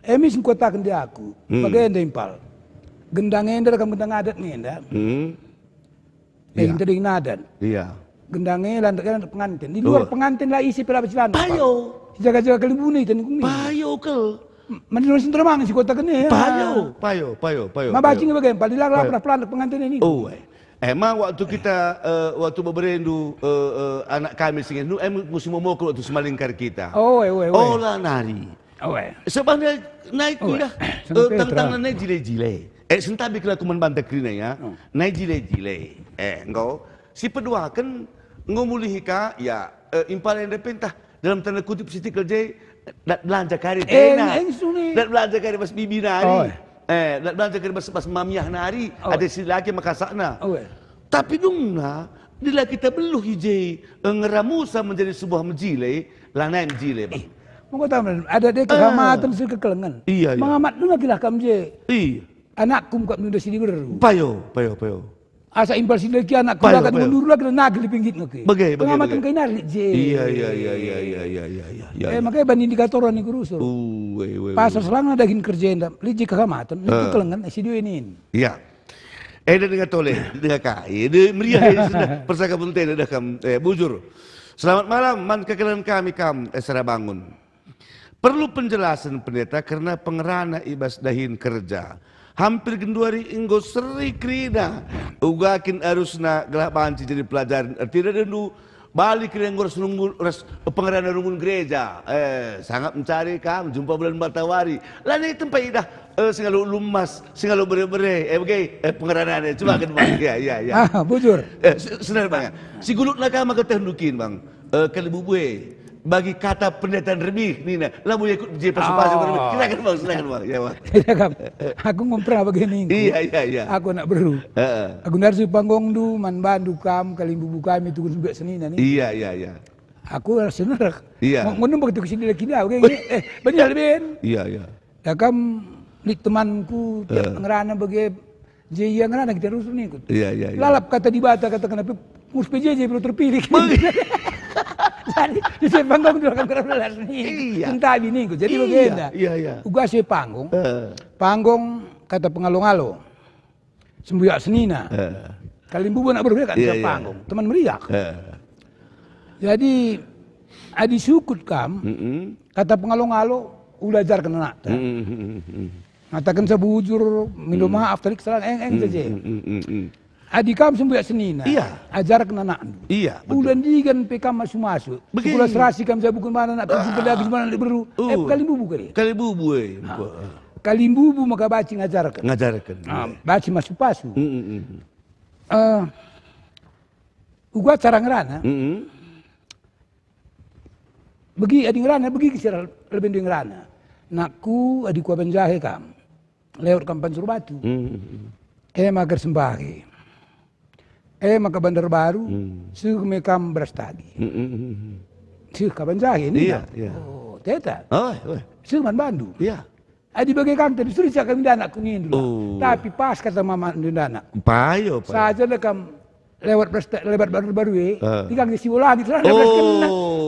Emis ngkotaken di aku. Hmm. Bage enda impal. Gendang enda, kamu gendang adat enda. Hmm. Eh, Iya. enda dingin adat. Iya. Gendang e, landek e, landek pengantin. Di luar Betul. pengantin la isi pela becilan. Payo. Jaga-jaga kalimbuna itu nih, kumi. Payo kal. Mending nulis termang si kota kene, ya. Payo, payo, payo, payo, Ma bacing payo. bage, paling la Payo. pernah pelandek pengantin ini. Oh, eh. Emang waktu kita, eh, waktu beberendu, eh, eh, anak kami singen, nu, em, musim momokol waktu semalingkar kita. Oh, eh, oh, eh, oh, eh. Ola nari. Oh, eh. Sebab nai, nai Oh, eh. kuliah, Santa eh, Petra. tang-tang nai jile-jile. Eh, sentabi kelakuman banta kerina, ya. Oh. Nai jile-jile. Eh, enggo. Si peduaken enggo mulihi ka, ya, eh, impal enda pentah dalam tanda kutip sitik kerja, dat belanja kari Eh, tena. eng sune. Dat belanja kari bas bibi nari. Oh. Eh, dat belanja kari bas, bas mamiah nari. Oh. Ada si laki makasakna. Oh, eh. Tapi dungna, dila kita beluh i je, eh, ngeramusa menjadi sebuah mejile, lanai mejile, Bang. Eh, mau kata, ada deh Ah. kehamaten si kekelengen. Iya, iya. Mengamat dulu lagi lah kam je. Iya. Anakku muka nunda si diberu. Payo, payo, payo. Asa impal si laki anakku Payo, lakat payo. mundur lagi lah nagel di pinggit ngeke. Bage, bage, Pengamatan bage. kai nari je. Iya, iya, iya, iya, iya, iya, iya, iya, iya, Eh, iya. makanya ban indikator ni kurusur. Uh, weh, weh, Pasal weh. serangna daging kerja enda, liji kehamaten, Eh. itu kelengen, si dua ini. Iya. Eh, dah dengar tole, dengar ka. Eh, dah meriah, eh, sudah. Persakapan tele dah kam, eh, bujur. Selamat malam, man kekelengen kami kam, eh, Sera Bangun. Perlu penjelasan, Pendeta, kerna pengerana i bas dahin kerja. Hampir genduari enggo seri kerina. Uga kin arusna gelah banci jadi pelajaran. Ertina dendu bali kerina enggo ras nunggu ras pengerana runggun gereja. Eh, sangap mencari kam, jumpa bulan matawari. Lanai tempat idah, eh, singalo lumas, singalo bere-bere. Eh, bage, eh, pengerana ni. Cuba kan, Bang. Ya, ya, ya. Ah, bujur. Eh, se-, senar, Bang. Si gulut naka maka teh ndukin, Bang. Eh, kali bubue. Bagi kata pendeta Rebih nina, labo ikut je pasu-pasu. Oh. Silakan, Bang, silakan, Bang. Ya, Bang. Iya, Kam. Aku nggo pernah bage ningku. Iya, iya, iya. Aku anak beru. Heeh. Aku ndarsi panggungndu, man bandu kam, kalimbubu kami, tukun sumbuyak senina nih. Iya, iya, iya. Aku rasa nerek. Iya. Ngo-, ngono bagi tukun sini lagi dah, oke, oke. Eh, banyak lebih. Iya, iya. Ya, Kam, lit temanku, tiap Eh. ngerana bage, je ia ngerana kita rusun ikut. Iya, iya, iya. Lalap kata Dibata, kata kenapa ngurus P J J belum terpilih. Bagi. Jadi, di saya panggung dua ribu delapan belas nih. Iya. Tentang ini ikut. Jadi Iya, bagaimana? iya, iya. Uga saya panggung. Eh. Panggung kata pengalo-ngalo. Sembuyak senina. Eh. Kalimbubu anak beru kan Iya, iya. panggung. Teman meriah. Eh. Jadi, adi sukut kam, Mm-mm. kata pengalo-ngalo, ula ajarken anakta. Mm, mm, mm, mm. Ngatakenca bujur, mindo Mm. maaf, tarik serang, eng, eng, Mm, saja. mm, mm, mm, mm. Adi kam sembuyak senina, Iya. ajarken anakndu. Iya, betul. Ula ndigan pe kam masu-masu. Begi. Sekolah serasi kam jabuken mana anak Ah. pergi pedagis mana anak beru. Eh, Uh. kalimbubu kali. Kalimbubu, eh, Ha. engko. Kalimbubu maka banci ngajarken. Ngajarken, Ah, iya. banci masu-pasu. Mm, mm, mm. Eh, uga cara ngerana. Mm, mm. Begi adi ngerana, begi kira lebe ndu ngerana. Nakku, adi kuaben jahe kam, lewat kam Pancur Batu. Hmm. E maka Sembahe. E maka Bandarbaru, Hmm. seh me kam Brastagi. Hmm, hmm, hmm, hmm. Seh kaban jahe, Iya, nina. Iya. Oh, teta. Oh, weh. Seh man bandu. Iya. Adi bage kam tadi, suri cak kami ndanak ku nindu lah. Oh. Tapi pas kata mama ndu ndanak. Payo, payo. Saja lah kam lewat Brasta-, lewat Bandarbaru e, Eh. tiga kali siwulangi, terus Oh. belasken.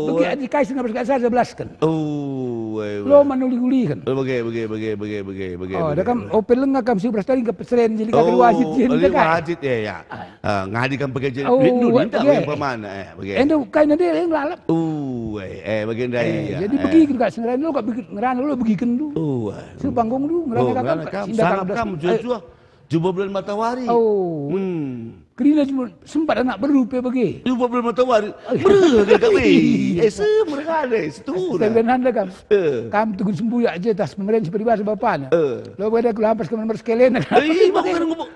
Bagi adi kai sing belasken saja belasken. Oh, weh, weh. Lo manuli-ulihen. Oh, bage, bage, bage, bage, bage, bage, Oh, bage, ada kam bage. Ope lenga kam si Brastagi ke peseren jadi kata Oh, wajit, jadi liwat kan? Wajit, ya, ya. Ah. Ah, ngadi kam pakai je-, Oh, duit dulu, weh, minta bage. Umpamana, eh, bage. Enda kai nande yang lalap. Oh, eh, eh, bage ndai, Eh, ya, jadi eh. Begi kak sengerana lo, kak begi ngerana lo, begi kendu. Oh, eh. Sepanggung dulu, ngerana Oh, kak, ngerana kak, kam. Sinda Sangap kak, kam, eh. Jua-jua. Jua bulan matawari. Oh. Hmm. Kerina cuma sempat anak beru pe bage. Jua bulan matawari. Oh, iya. Mereka kak, weh. Iya. Eh, se-, mereka deh, setuju. Sebenarnya kam. Eh. Kam tukun sembuyak je, tas pemeren seperti bahasa bapana. Eh. Lo pada aku lampas ke nomor sekalian. Eh, iya, bage.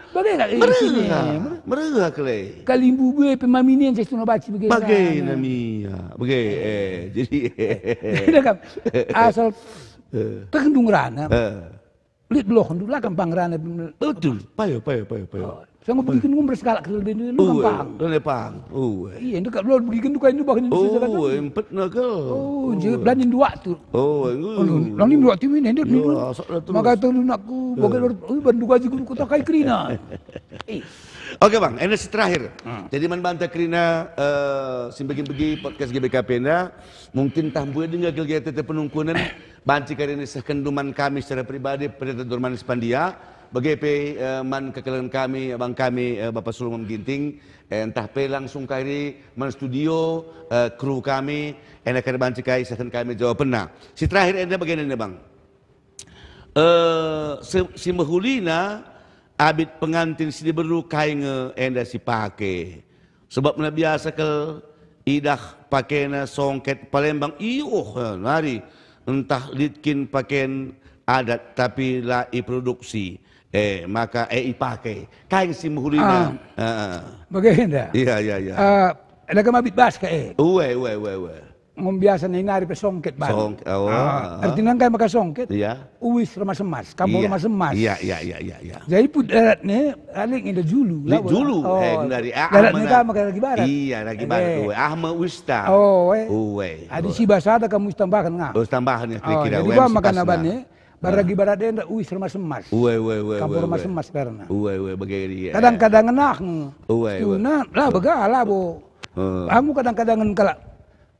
Bage kak, eh, Mereka. Sini. Mereka kele. Kalimbubu e pe maminen saya setengah baci bage. Bage nami, ya. Bage, eh, jadi. Jadi kam, asal Eh. Tegendung rana. Eh. Lit beloh ndu lah gampang rana. Betul. Payo, payo, payo, payo. Oh, sanggup Payo. Bikin umur sekalak ke lebih dulu Oh, gampang. Lebih pang. Oh, eh. Iya, ndu kak belum bikin tuh kain tuh bahkan Oh, Indonesia kan. Empet nakel. Oh, je Oh. Belanja dua tuh. Oh, eh. Oh, lu, lalu dua tim ini, dia Iya, dulu. Asal lah terus. Maka tuh lu nakku, Eh. Bagai lor, oh, bandu gaji guru kota kai kerina. Eh. Oke, Bang, ini si terakhir. Hmm. Jadi man banta kerina, eh, si begi-begi podcast G B K P enda, mungkin tah mbue denga gelgete penungkunen, Banci kari nisehken duman kami secara pribadi, Pendeta Dorman Sipandia, bage pe, eh, man kekelengen kami, abang kami, eh, Bapa Sulung Ginting, eh, ntah pe langsung kari man studio, eh, kru kami, enda kari banci kai isehken kami jawapenna. Si terakhir enda bagenda, Bang. Eh, se-, si mehulina, abit pengantin si diberu kai nge enda si pake. Sebabna biasa kal idah pakena songket Palembang, iuh nari, ntah lit kin paken adat tapi la iproduksi. Eh, maka, eh, ipake. Kai si mehulina? Ah. Heeh. Bagenda. Iya, iya, iya. Eh, ada kemabit bas ka, eh? Uwe, uwe, uwe, uwe. Ngom biasa nai nari pe songket bana. Songket, oh. Ah, artina ngkai maka songket? Iya. Uis Remas-emas, kampung Iya. Remas-emas. Iya, iya, iya, iya, iya. Jadi put darat ne, alik nginda julu, Lik lah, julu, oh, eh, dari, ah, darat ah, ne mana? Ka maka ragi barat. Iya, ragi barat, Eh. Uwe. Ah, me uista. Oh, eh. Uwe. Adi si bahasa ada kamu tambahkan, ngah. Oh, tambahan ya, Oh, kira-kira, jadi uwe, gua si makan pasna. Abane, Ah. Baragi barat enda uis Remas-emas. Uwe, uwe, uwe, Kampung uwe, uwe. Remas-emas karena. Uwe, uwe, bagi dia. Kadang-kadang ngenah nge. Uwe, uwe. Tuna, lah, bega, lah, bo. Eh. Kamu kadang-kadang ngen kalak.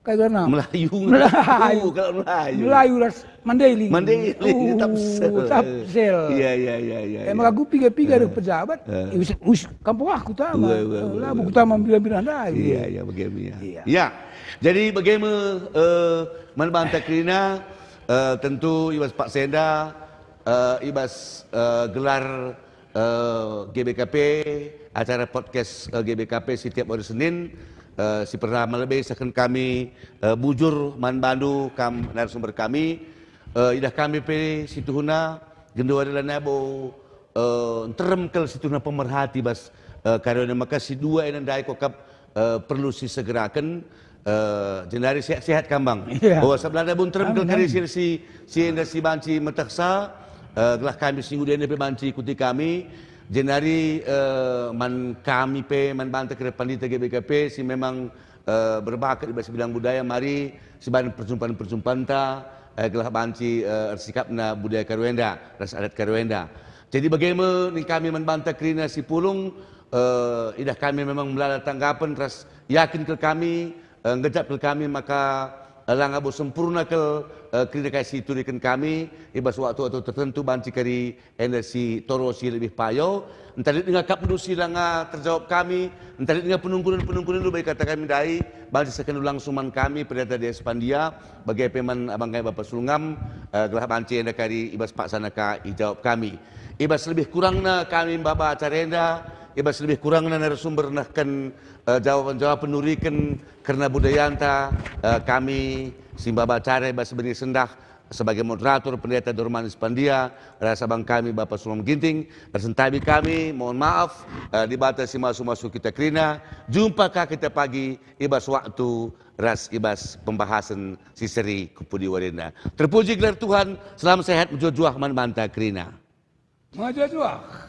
Kayak gana. Melayu. Melayu. Uh, kalau Melayu. Melayu ras Mandailing. Mandailing, Uh, Tapsel. Tapsel. Iya, iya, iya, iya, Eh, iya. Maka aku piga-piga Eh. Ada pejabat. Eh. Eh, us, us, kampung aku tama. Uwe, uwe, Eh, uwe, lah, uwe. Buku tama bilang-bilang dah, Iya, gitu. Iya, bagaimana? Iya. Ya. Jadi bagaimana, eh, man banta kerina, eh, tentu i bas paksa enda, eh, i bas, eh, gelar, eh, G B K P, acara podcast, eh, G B K P setiap hari Senin, eh, si pertama lebe isehken kami, eh, bujur man bandu kam narasumber kami, eh, idah kami pe si tuhuna, genduari lanai bo, eh, nterem kal si tuhuna pemerhati bas, eh, karya enda maka si dua enda ndai kap, eh, perlu sisegeraken, Eh, jenari sehat-sehat kam, Bang. Iya. Oh, sabap la bun terem kal kari si, si, si enda si banci metehsa, eh, gelah kami si ngudi enda pe banci ikuti kami. Jenari, eh, man kami pe, man banta kerina pandita G B K P si memang, eh, berbakat i bas bidang budaya, mari sibahan perjumpaan-perjumpaanta, eh, gelah banci, eh, ersikapna budaya Karo enda ras adat Karo enda. Jadi bage me ning kami man banta kerina si pulung, eh, idah kami memang melala tanggapen ras yakin kal kami, eh, ngejap kal kami maka, eh, langa bo sempurna kal, eh, kerina kai si ituriken kami i bas waktu-waktu tertentu banci kari enda si toro si lebih payo. Ntah lit denga akapndu si langa terjawab kami, ntah lit denga penungkunen-penungkunenndu bagi kata kami ndai, banci sehkenndu langsung man kami, Pendeta Dias Pandia, bage pe man abang kami Bapa Sulungam, eh, gelah banci enda kari i bas paksana ka ijawab kami. I bas lebih kurangna kami maba acara enda, i bas lebih kurangna narasumber nehken, eh, jawaben-jawaben nuriken kerna budayanta, eh, kami si maba acara i bas berngi sendah, sebagai moderator Pendeta Dormanis Pandia, ras abang kami Bapa Sulungam Ginting, ras sentabi kami, mohon maaf, eh, Dibata si masu-masu kita kerina, jumpa ka kita pagi i bas waktu ras i bas pembahasen si seri ku pudi warina. Terpuji gelar Tuhan, selam sehat, mejuah-juah man banta kerina. Mejuah-juah.